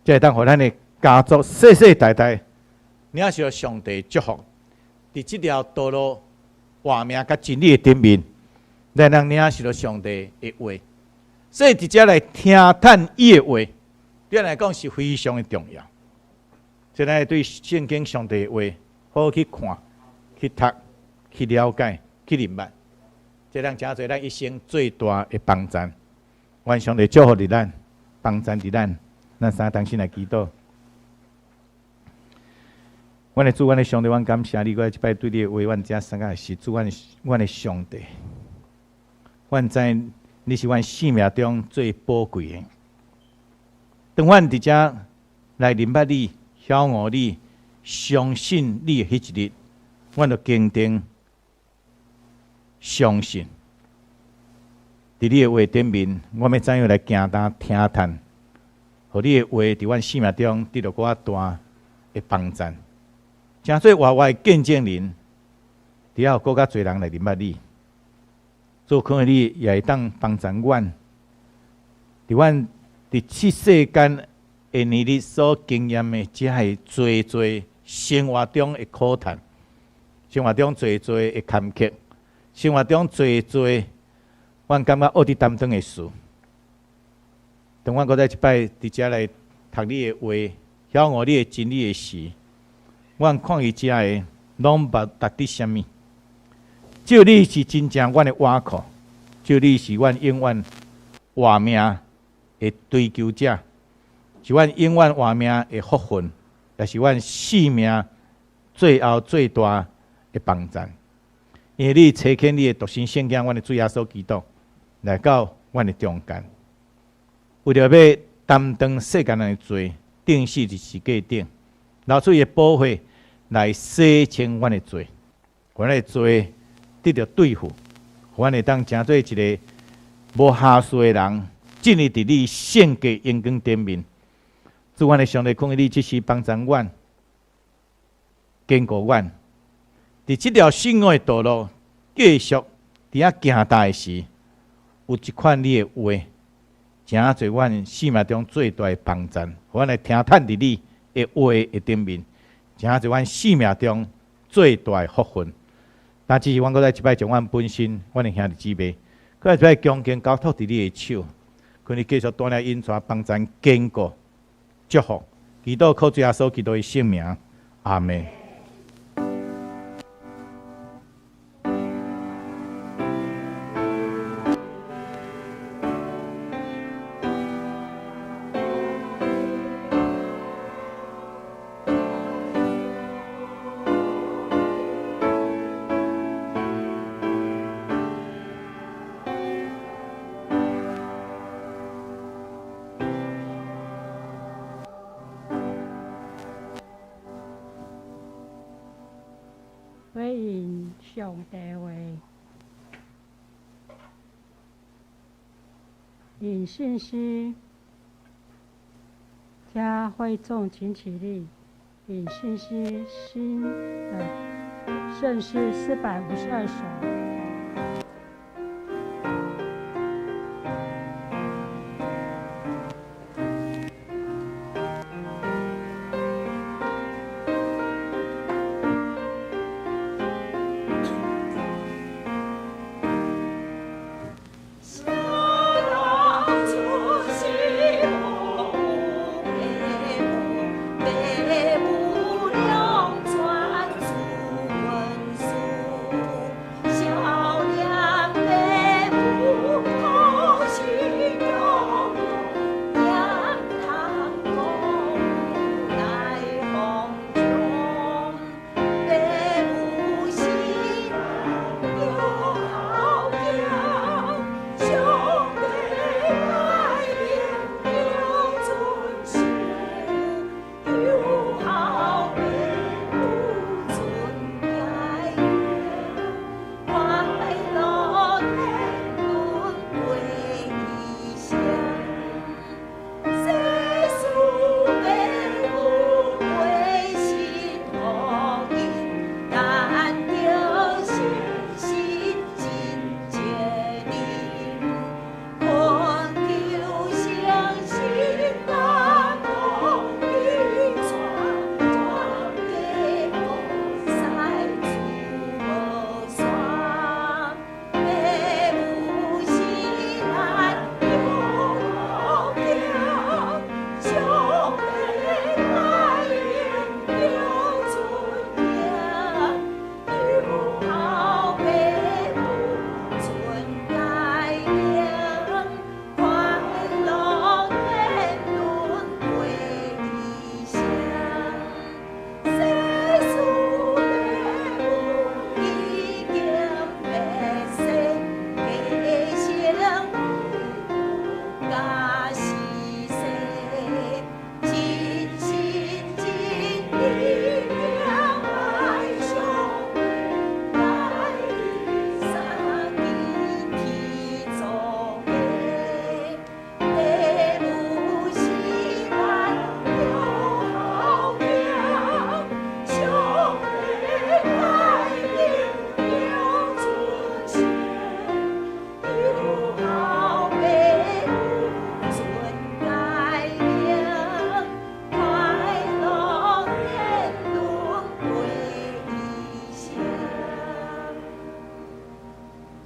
才會當予咱的家族世世代代領受上帝祝福。佇這條道路活命佮真理的頂面，咱通領受著上帝的話。所以佇遮來聽趁伊的話，對咱來講是非常的重要。所以咱對聖經上帝的話，好好去看、去讀、去了解、去明白，這通成做咱一生最大的幫助。願上帝祝福佇咱，幫助佇咱，咱三同心來祈禱。阮的主，阮的上帝，阮感謝你，閣這擺對你的話，阮遮三個是主，阮的上帝。阮知你是阮生命中最寶貴的。當阮佇遮來認捌你、曉悟你、相信你的彼一日，阮就堅定相信，佇你的話頂面，阮欲怎樣來行動聽趁，予你的話佇阮生命中得著閣較大的幫助，成做活活的見證人，佇遐有閣較濟人來認捌你。做可能你也會當幫助阮，佇阮佇這世間的年日所經驗的這个濟濟生活中的苦難，生活中濟濟的坎坷，生活中濟濟阮感覺惡佇擔當的事。當阮閣再一擺佇遮來讀你的話，曉悟你的真理的時，阮看伊遮个攏無值得啥物。只有你是真正阮的倚靠，只有你是阮永遠活命的追求者，是阮永遠活命的福分，也是阮生命最後最大的幫助。因為你差遣你的獨生聖子，阮的主耶穌基督來到阮的中間，為著欲擔當世間人的罪，釘死佇十字架頂，流出伊的寶血來洗清阮的罪，阮的罪得著對付，阮會當成做一个無瑕疵的人，進入佇你聖潔榮光頂面。主，阮的上帝，懇求你這時幫助阮，堅固阮，佇這條信仰的道路繼續佇遐行踏的時，有一款你的話，誠濟阮生命中最大的幫贊，予阮來聽趁佇你的話的頂面，誠濟阮生命中最大的福分。但只是阮閣再一擺將阮本身，阮的兄弟姊妹，閣再一擺恭敬交託佇你的手，求你繼續帶領引帶幫贊堅固祝福，祈禱靠主耶穌基督的聖名，阿們。回應上帝話，領信息，請會眾請起立。領信息新的聖詩452首。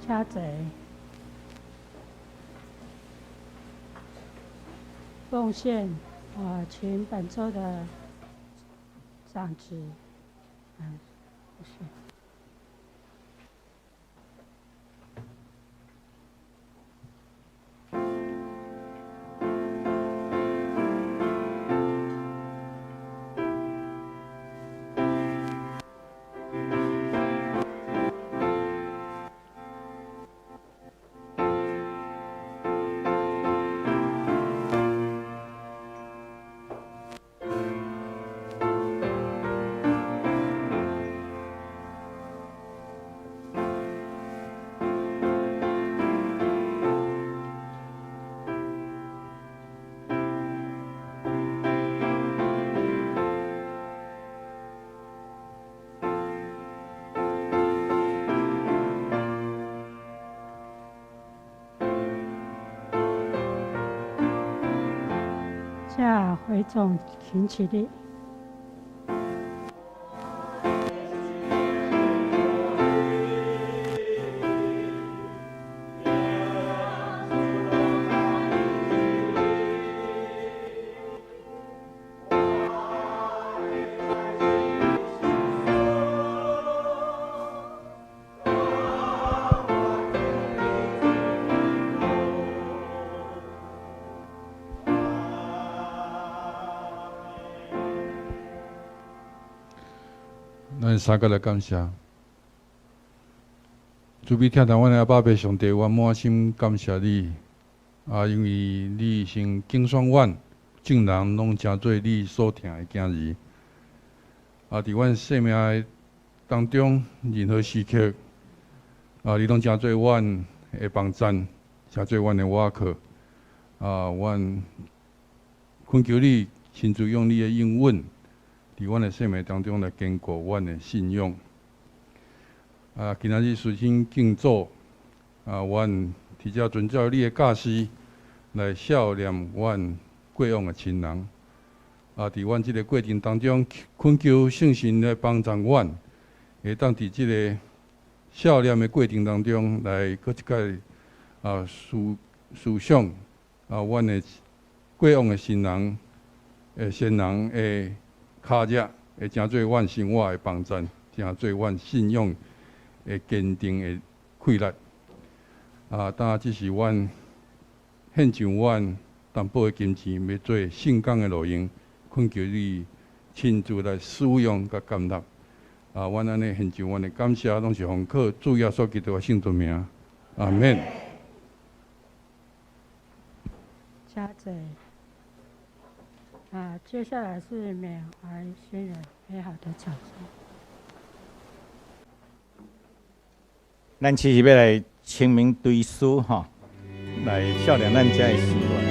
請坐。奉獻，請本週的長執，謝謝。请会众请起立。咱三个來感謝，慈悲疼痛阮的阿爸父上帝，我滿心感謝你。啊，因為你先揀選阮，眾人攏成做你所疼的囝兒。啊，佇阮生命的當中，任何時刻，啊，你攏成做阮的幫贊，成做阮的倚靠。啊，阮懇求你親自用你的應允，佇阮的生命當中來堅固阮的信仰。啊，今仔日隨心敬主，啊，阮佇遮遵照你的教示來孝念阮過往的親人。啊，佇阮這个過程當中，懇求聖神來幫助阮，會當佇這个孝念的過程當中來閣一擺啊思思想啊，阮的過往的親人的先人的跤跡，會成做阮生活的幫贊，成做阮信仰的堅定的氣力。啊，當這是阮獻上阮淡薄的金錢，欲做聖工的路用，懇求你親自來使用佮建立。啊，阮按呢獻上阮的感謝，攏是奉靠主耶穌基督的聖尊名。阿們。請坐。啊，接下來是緬懷先人美好的唱詩。咱其實欲來清明追思吼，來孝念咱遮的先人。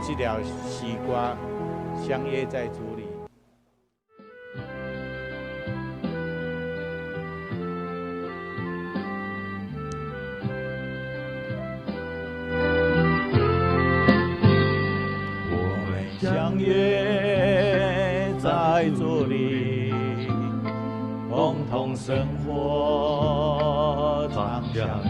這條詩歌，相約在主裡。我們相約在主裡，共同生活長相依。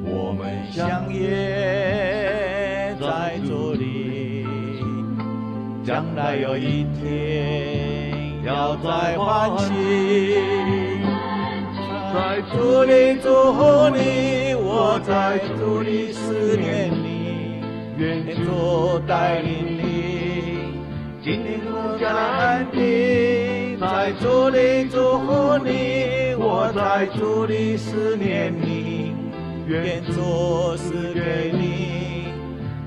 我們相約在主裡，將來有一天要再歡喜。在主裡祝福你，我在主裡思念你，願主帶領你進入迦南地。在主裡祝福你，我在主裡思念你，願主賜給你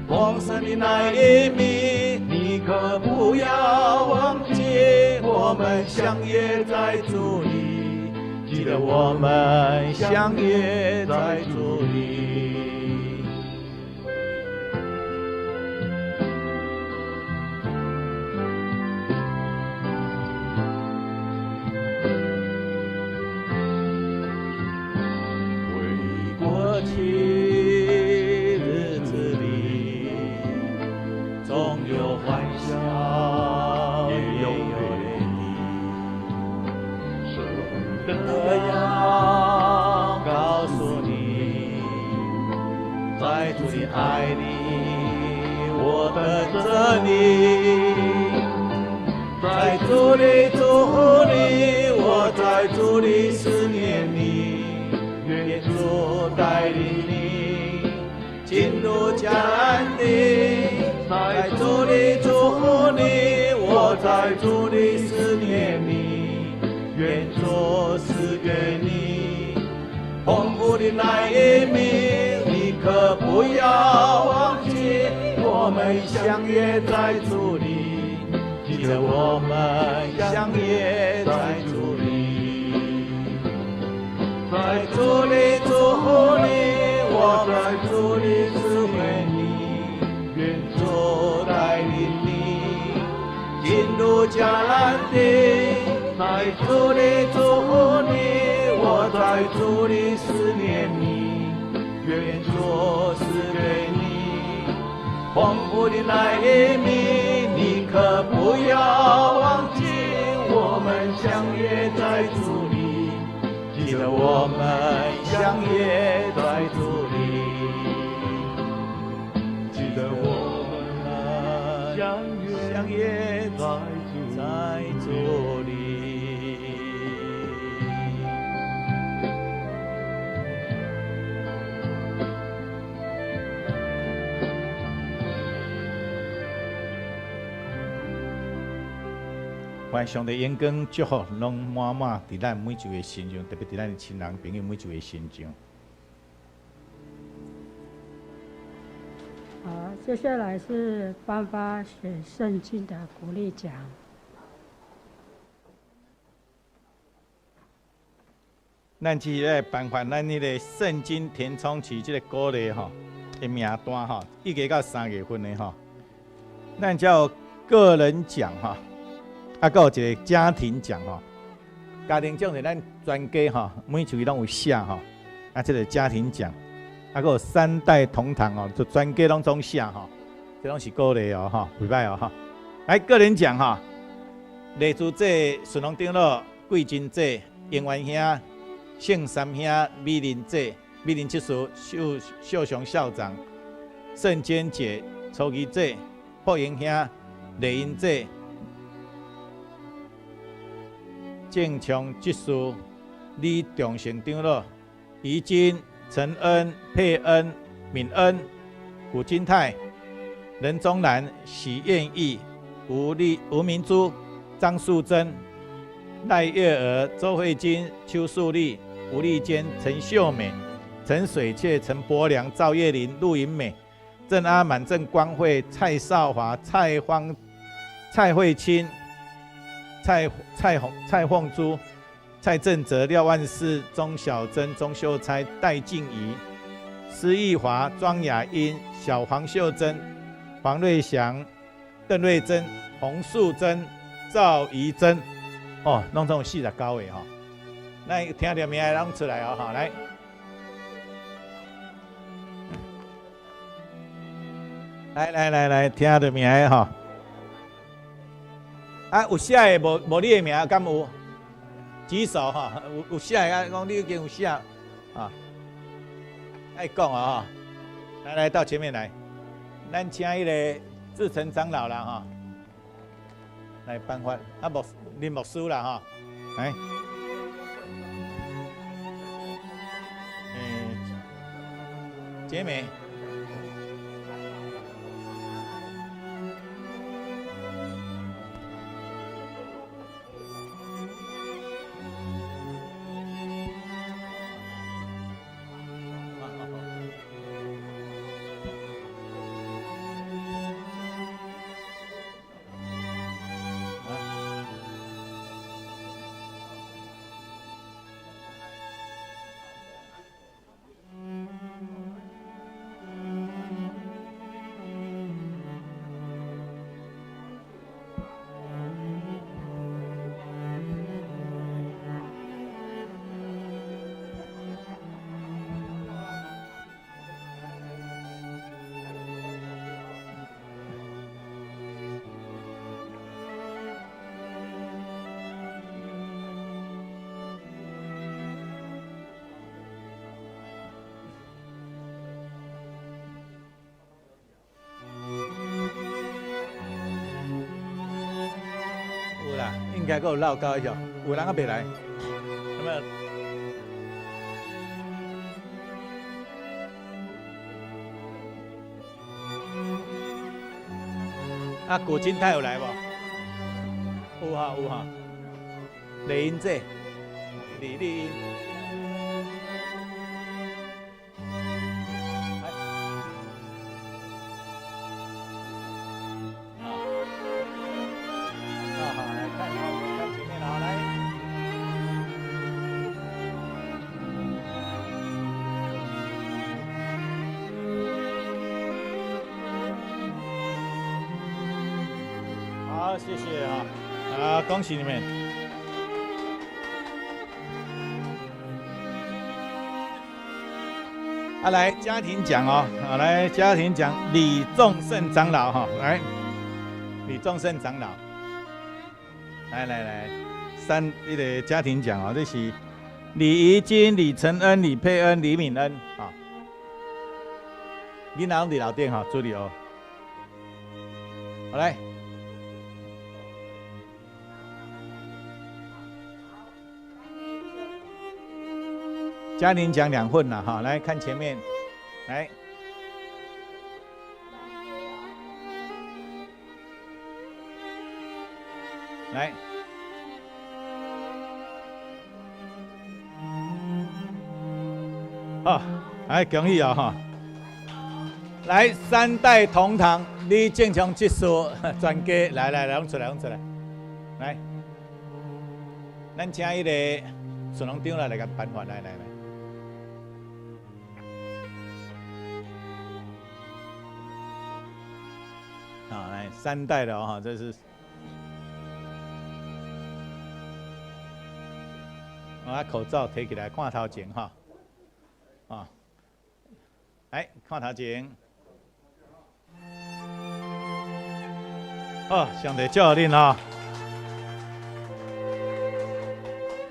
豐盛的那一面，你可不要忘記，我們相約在主裡，記得我們相約在主裡。回憶過去日子裡，總有歡笑，也有淚滴。捨不得要告訴你，在主的愛裡，我等著你。在主裡祝福你，我在主裡思念你，願主帶領你進入迦南地。在主裡祝福你，我在主裡思念你，願主賜給你豐富的那一面，你可不要忘記，我們相約在主裡，記得我們相約在主裡。在主裡祝福你，我在主裡思念你，願主帶領你進入迦南地。在主裡祝福你，我在主裡思念你，願主賜給你豐富的那一面，你可不要忘記，我們相約在主裡，記得我們相約在主裡，記得我們相約在主裡。願上帝眼光祝福攏滿滿佇咱每一位身上，特別佇咱的親人朋友每一位身上。好，接下來是頒發寫聖經的鼓勵獎。咱這個頒發咱彼個聖經填充詞這個鼓勵吼的名單吼，預計到3月份的吼，咱才有個人獎吼。啊，閣有一個家庭獎吼，家庭獎是咱全家吼，每一位攏有寫吼。啊，這個家庭獎，啊，閣有三代同堂哦，就全家攏總寫吼，這攏是鼓勵哦吼，袂歹哦吼。來，個人獎吼，麗珠姐、順龍長老、桂珍姐、英元兄、聖三兄、美玲姐、美玲執事、秀秀雄校長、聖堅姐、初儀姐、破英兄、麗英姐。正昌執事李長成長老、怡金、陳恩、佩恩、敏恩、古金泰、任宗南、许愿意、吴丽、吴明珠、張素貞、賴月娥、周慧金、邱素麗、吳麗娟、陳秀美、陳水雀、陳伯良、趙月玲、陸銀美、鄭阿滿、鄭光慧、蔡少華、蔡芳、蔡慧清。蔡鳳珠、蔡正哲、廖萬世、鍾小珍、鍾秀釵、戴靜怡、施玉華、莊雅英、小黄秀珍、黄瑞祥、邓瑞珍、洪素珍、赵怡珍，哦，攏总有49个吼。咱听著名攏出來哦，吼，來。來來來來，聽著名的吼。啊，有寫的無無你的名，敢有？舉手吼，有寫的啊，講你已經有寫啊，愛講啊吼。來來，到前面來，咱請彼个志成長老啦吼，來頒發啊牧林牧師啦吼，來。姐妹。應該閣有落交的，有人猶未來，有沒有？啊，古金泰有來無？有哈有哈，麗英姐，李麗英。謝謝啊！啊，恭喜你們！啊，來家庭獎哦，啊，來家庭獎李仲勝長老哈，來，李仲勝長老，來來來，三一個家庭獎哦，這是李怡金、李承恩、李佩恩、李敏恩啊，囡仔攏佇樓頂哈，注意哦，好來。家庭獎兩份了哈，來看前面，來，來，好，來恭喜啊哈！來三代同堂，李正強執事全家，來來來，攏出來，攏出來，來，咱請彼個順龍長來來共頒發，來來來。啊，來三代的哈，這是我口罩提起來看頭前哈，啊，來看頭前，好，上帝祝福恁哈，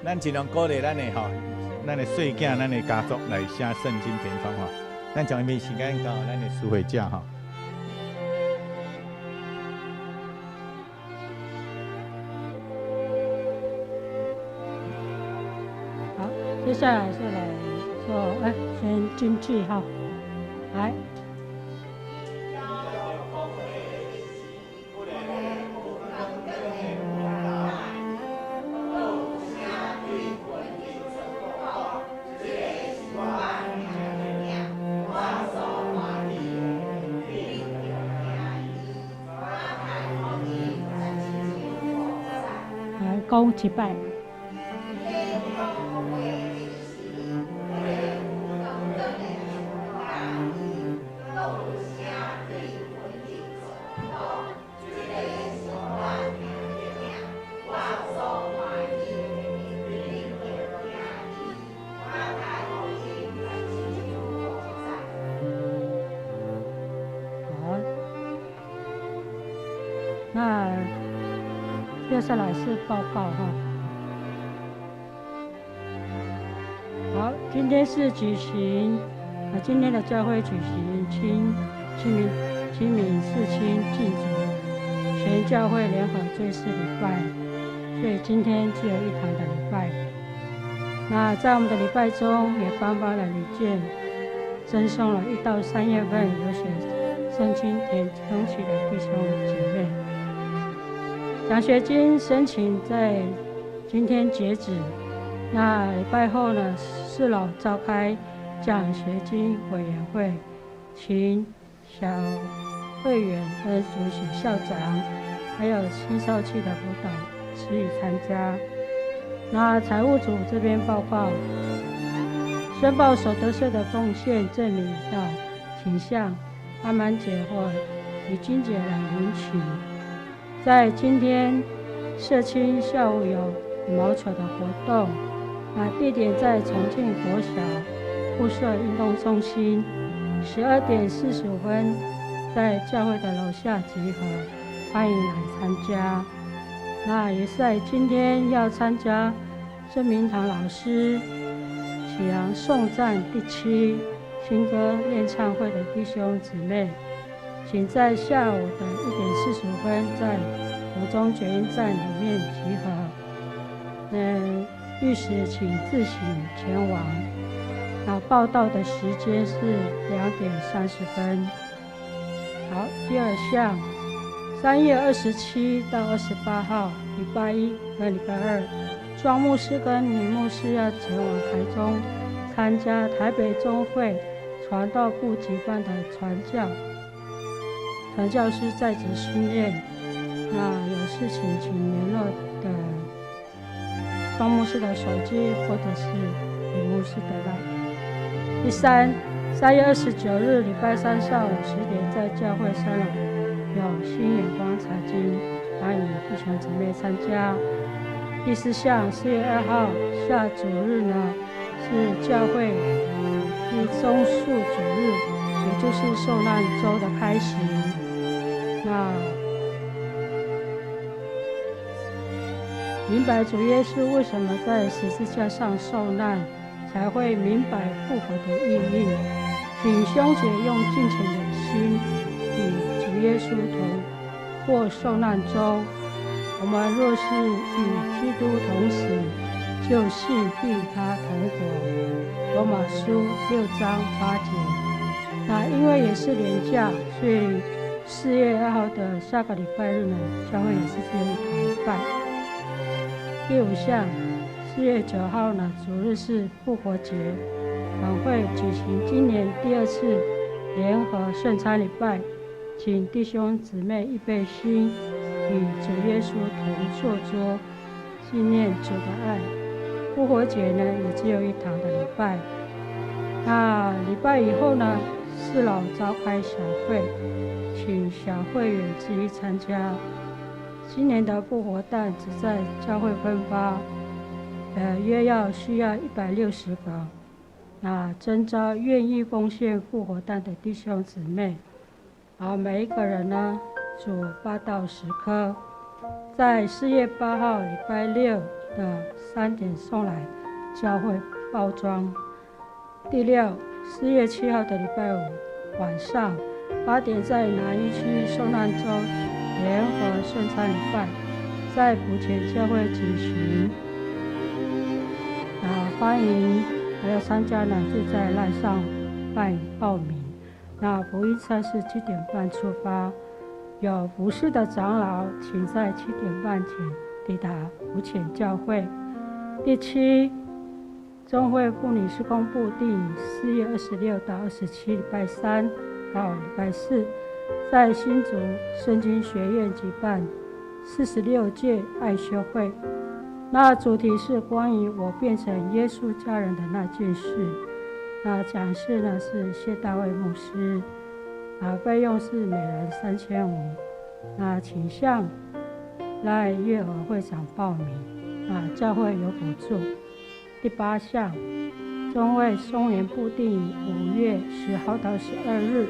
咱盡量鼓勵咱的吼，咱的細囝、咱的家族來寫聖經填充哈，咱將彼時間交予咱的司會者哈。接下來是來做，哎，先進去哈，來。來講一擺。那接下來是報告哈。好，今天是舉行啊，今天的教會舉行清明四親祭祖，全教會聯合追思禮拜，所以今天只有一堂的禮拜。那在我們的禮拜中，也頒發了禮券，贈送了1到3月份有寫申請填充起的弟兄姐妹。獎學金申請在今天截止。那禮拜後呢，四樓召開獎學金委員會，請小會員和主席、校長，還有青少期的輔導師參加。那財務組這邊報告，申報所得稅的奉獻證明已到，請向阿滿姐或李金姐來領取。在今天社區下午有羽毛球的活動，那地點在重慶國小附設運動中心，12點45分在教會的樓下集合，歡迎來參加。那也是在今天要參加鄭明堂老師啟航頌讚第七新歌練唱會的弟兄姊妹，請在下午的1點45分在湖中捷運站裡面集合。御史請自行前往。那報到的時間是2點30分。好，第二項，3月27到28號，禮拜一跟禮拜二，莊牧師跟林牧師要前往台中參加台北中會傳道部舉辦的傳教師在職訓練。那有事情請聯絡的莊牧師的手機，或者是李牧師的 LINE。第三，3月29日禮拜三上午10點，在教會三樓有新眼光查經，歡迎弟兄姊妹參加。第四項，4月2號下主日呢，是教會第棕樹主日，也就是受難週的開始。那明白主耶穌為什麼在十字架上受難，才會明白復活的意義。請兄姐用敬虔的心與主耶穌同過受難週。我們若是與基督同死，就信必與他同活。羅馬書6章8節。那因為也是連假，所以4月2號的下個禮拜日呢，教會也是只有一堂禮拜。第五項，4月9號呢，主日是復活節，晚會舉行今年第二次聯合聖餐禮拜，請弟兄姊妹預備心，與主耶穌同坐桌，紀念主的愛。復活節呢，也只有一堂的禮拜。那禮拜以後呢，四老召開小會，請小會員之一參加。今年的復活蛋只在教會分發，約要需要160個。那徵召願意奉獻復活蛋的弟兄姊妹，好，每一個人呢煮8到10顆，在4月8號禮拜六的3點送來教會包裝。第六，4月7號的禮拜五晚上8點，在南一區受難週聯合聖餐禮拜，在埔前教會舉行。那歡迎還要參加呢，就在 LINE 上辦報名。那福音車是7點半出發，有服侍的長老，請在7點半前抵達埔前教會。第七，中會婦女事工部定4月26到27禮拜三到禮拜四，在新竹聖經學院舉辦46屆愛修會。那主題是關於我變成耶穌家人的那件事。那講師呢是謝大衛牧師，啊，費用是每人3500。那請向賴月娥會長報名，啊，教會有補助。第八項，中會松年部定5月10號到12日，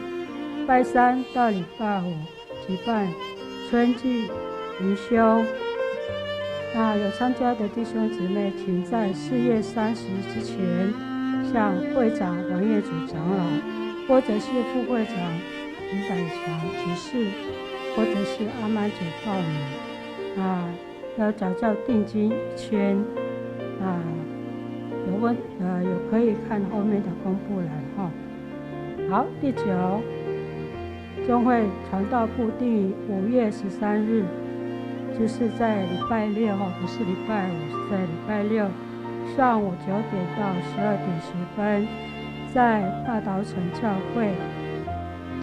拜三到禮拜五舉辦春季灵修。那有参加的弟兄姊妹，请在4月30之前向会长王业主长老，或者是副会长林百祥执事，或者是阿曼姐报名。啊，要缴交定金1000。啊，有问有可以看后面的公布栏哈。好，第九，中会传道部定5月13日，就是在礼拜六哈，不是礼拜五，是在礼拜六上午9点到12点10分，在大稻埕教会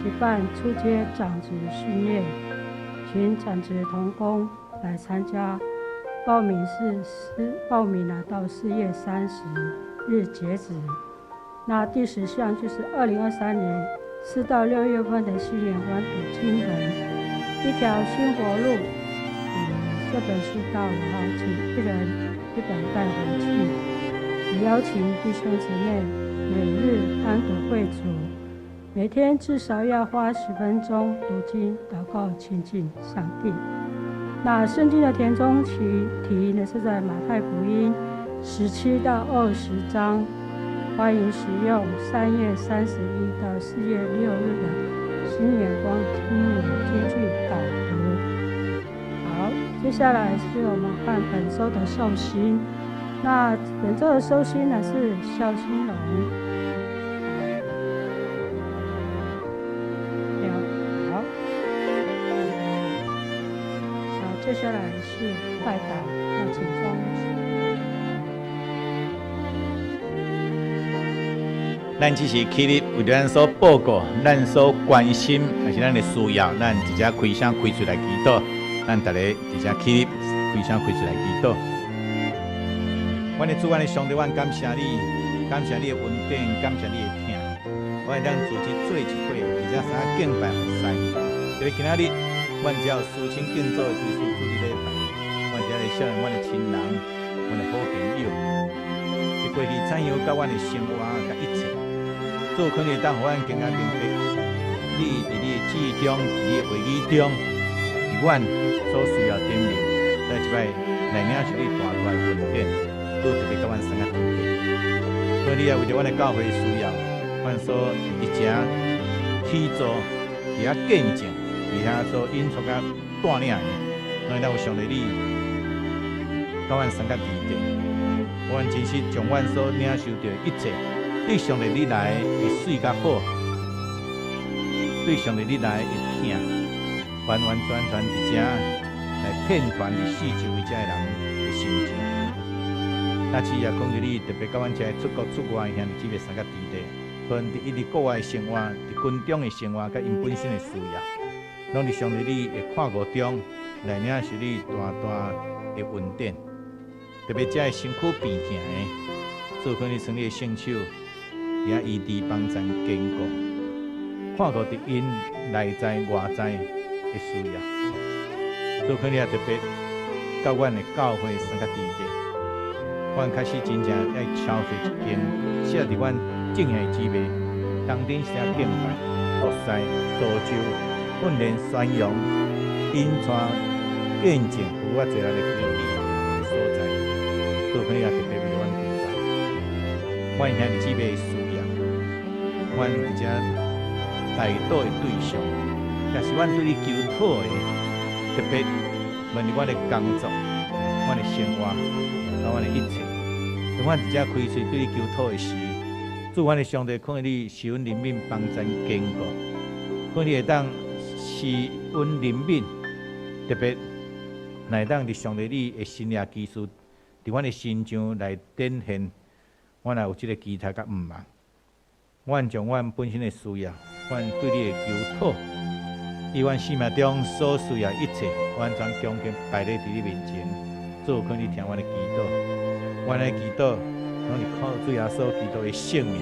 举办初阶长职训练，请长职同工来参加。报名是报名呢到4月30日截止。那第十项就是2023年4到6月份的新眼光读经文，一条新活路。这本书到了哈，请一人一本带回去。也邀请弟兄姊妹每日单独会主，每天至少要花10分钟读经、祷告、亲近上帝。那圣经的填充题题呢，是在马太福音17到20章，欢迎使用3月31到4月6日的新眼光经文金句导读。好，接下来是我们看本周的寿星。那本周的寿星呢是肖兴龙。好，接下来是代祷，那请庄。咱只是起立为著咱所报告、咱所关心，抑是咱的需要，咱直接开声开喙来祈祷。咱逐个直接起立，开声开喙来祈祷。阮的主，阮的上帝，阮感谢你，感谢你的恩典，感谢你的疼。我会当组织做一回，而且三敬拜服侍。特别今仔日，阮只有思亲敬祖的追思主日礼拜，阮遮来孝敬阮的亲人，阮的好朋友。伫过去怎样佮阮的生活佮一切，主可能会当予阮更加明白，你伫你的旨意中，伫你的话语中，伫阮所需要顶面，再一摆来领受你大大的恩典，主特别佮阮生活伫底。所以你也为著阮的教会需要，阮所一直起做，伫遐见证，伫遐所引出佮带领的，所以咱有上帝你，佮阮生活伫底。阮真实将阮所领受著的一切，对上帝你来会媠较好，对上帝你来会疼，完完全全伫遮来遍传伫四周围遮的人的心情。那主也恳求你特别佮阮遮出国出外的兄弟姊妹相佮伫底，无论伫伊伫国外的生活、伫军中的生活，佮𪜶本身的需要，拢伫上帝你的看顾中来领受你大大的恩典。特别遮的身躯病痛的，主恳你伸你的圣手，遐医治帮赞坚固，看顾伫𪜶内在外在的需要。主恳你也特别佮阮的教会相佮伫底，阮确实真正爱超越一间设伫阮众兄弟姊妹当阵是敬拜、服侍、造就、训练、宣扬、引带、见证，有我济人的经历的所在。主恳你也特别为阮祈祷，阮兄弟姊妹的需要，阮伫遮代祷的对象，也是阮对你求讨的，特别问伫阮的工作、阮的生活、佮阮的一切。当阮伫遮开喙对你求讨的时，主阮的上帝，恳求你赐阮怜悯，帮赞坚固，恳求你会当赐阮怜悯，特别来当伫上帝你的神迹奇事，伫阮的身上来展现，阮也有这个期待佮盼望。阮将阮本身的需要，阮对你的求讨，以阮生命中所需要一切，完全恭敬摆咧伫你面前。主，恳你听阮的祈祷，阮的祈祷拢是靠主耶稣基督的圣名。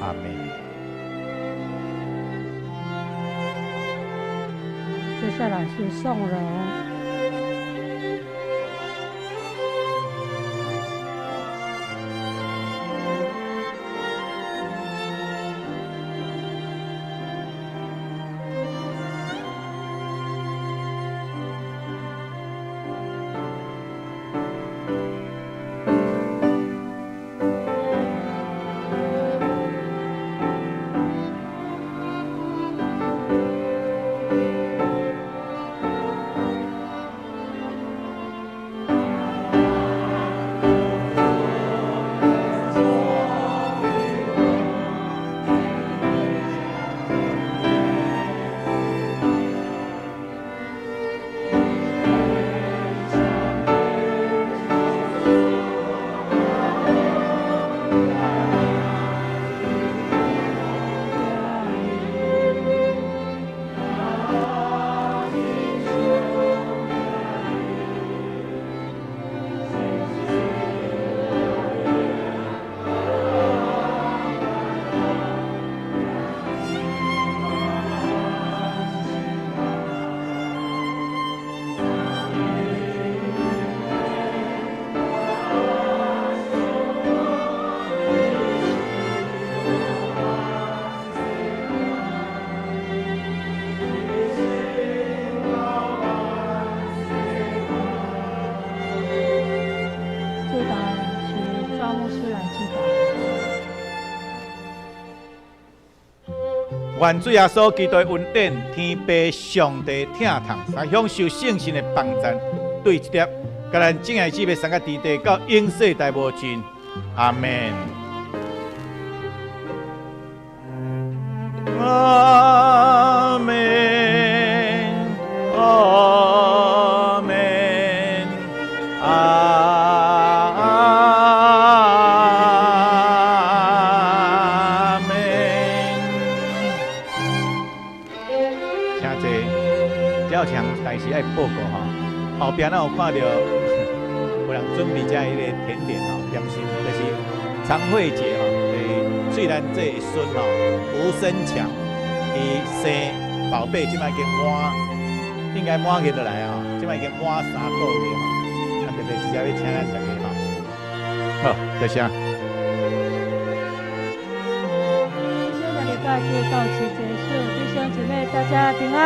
阿们。接下来是颂荣。願主耶穌基督的恩典、天父上帝疼痛，來享受聖神的幫贊，對這粒，佮咱眾愛姊妹三個弟弟到永世代無盡。阿門。阿門。阿門。阿門。聽者，這有一項代誌愛報告吼，後壁咱有看著有人準備這彼個甜點吼，點心，就是長慧姐吼，雖然這個孫吼吳生強，伊生寶貝，這擺已經滿，應該滿月就來啊，這擺已經滿3個月吼，啊特別直接欲請咱大家吼，好，多謝。今天的禮拜就到此結束，弟兄姊妹大家平安。。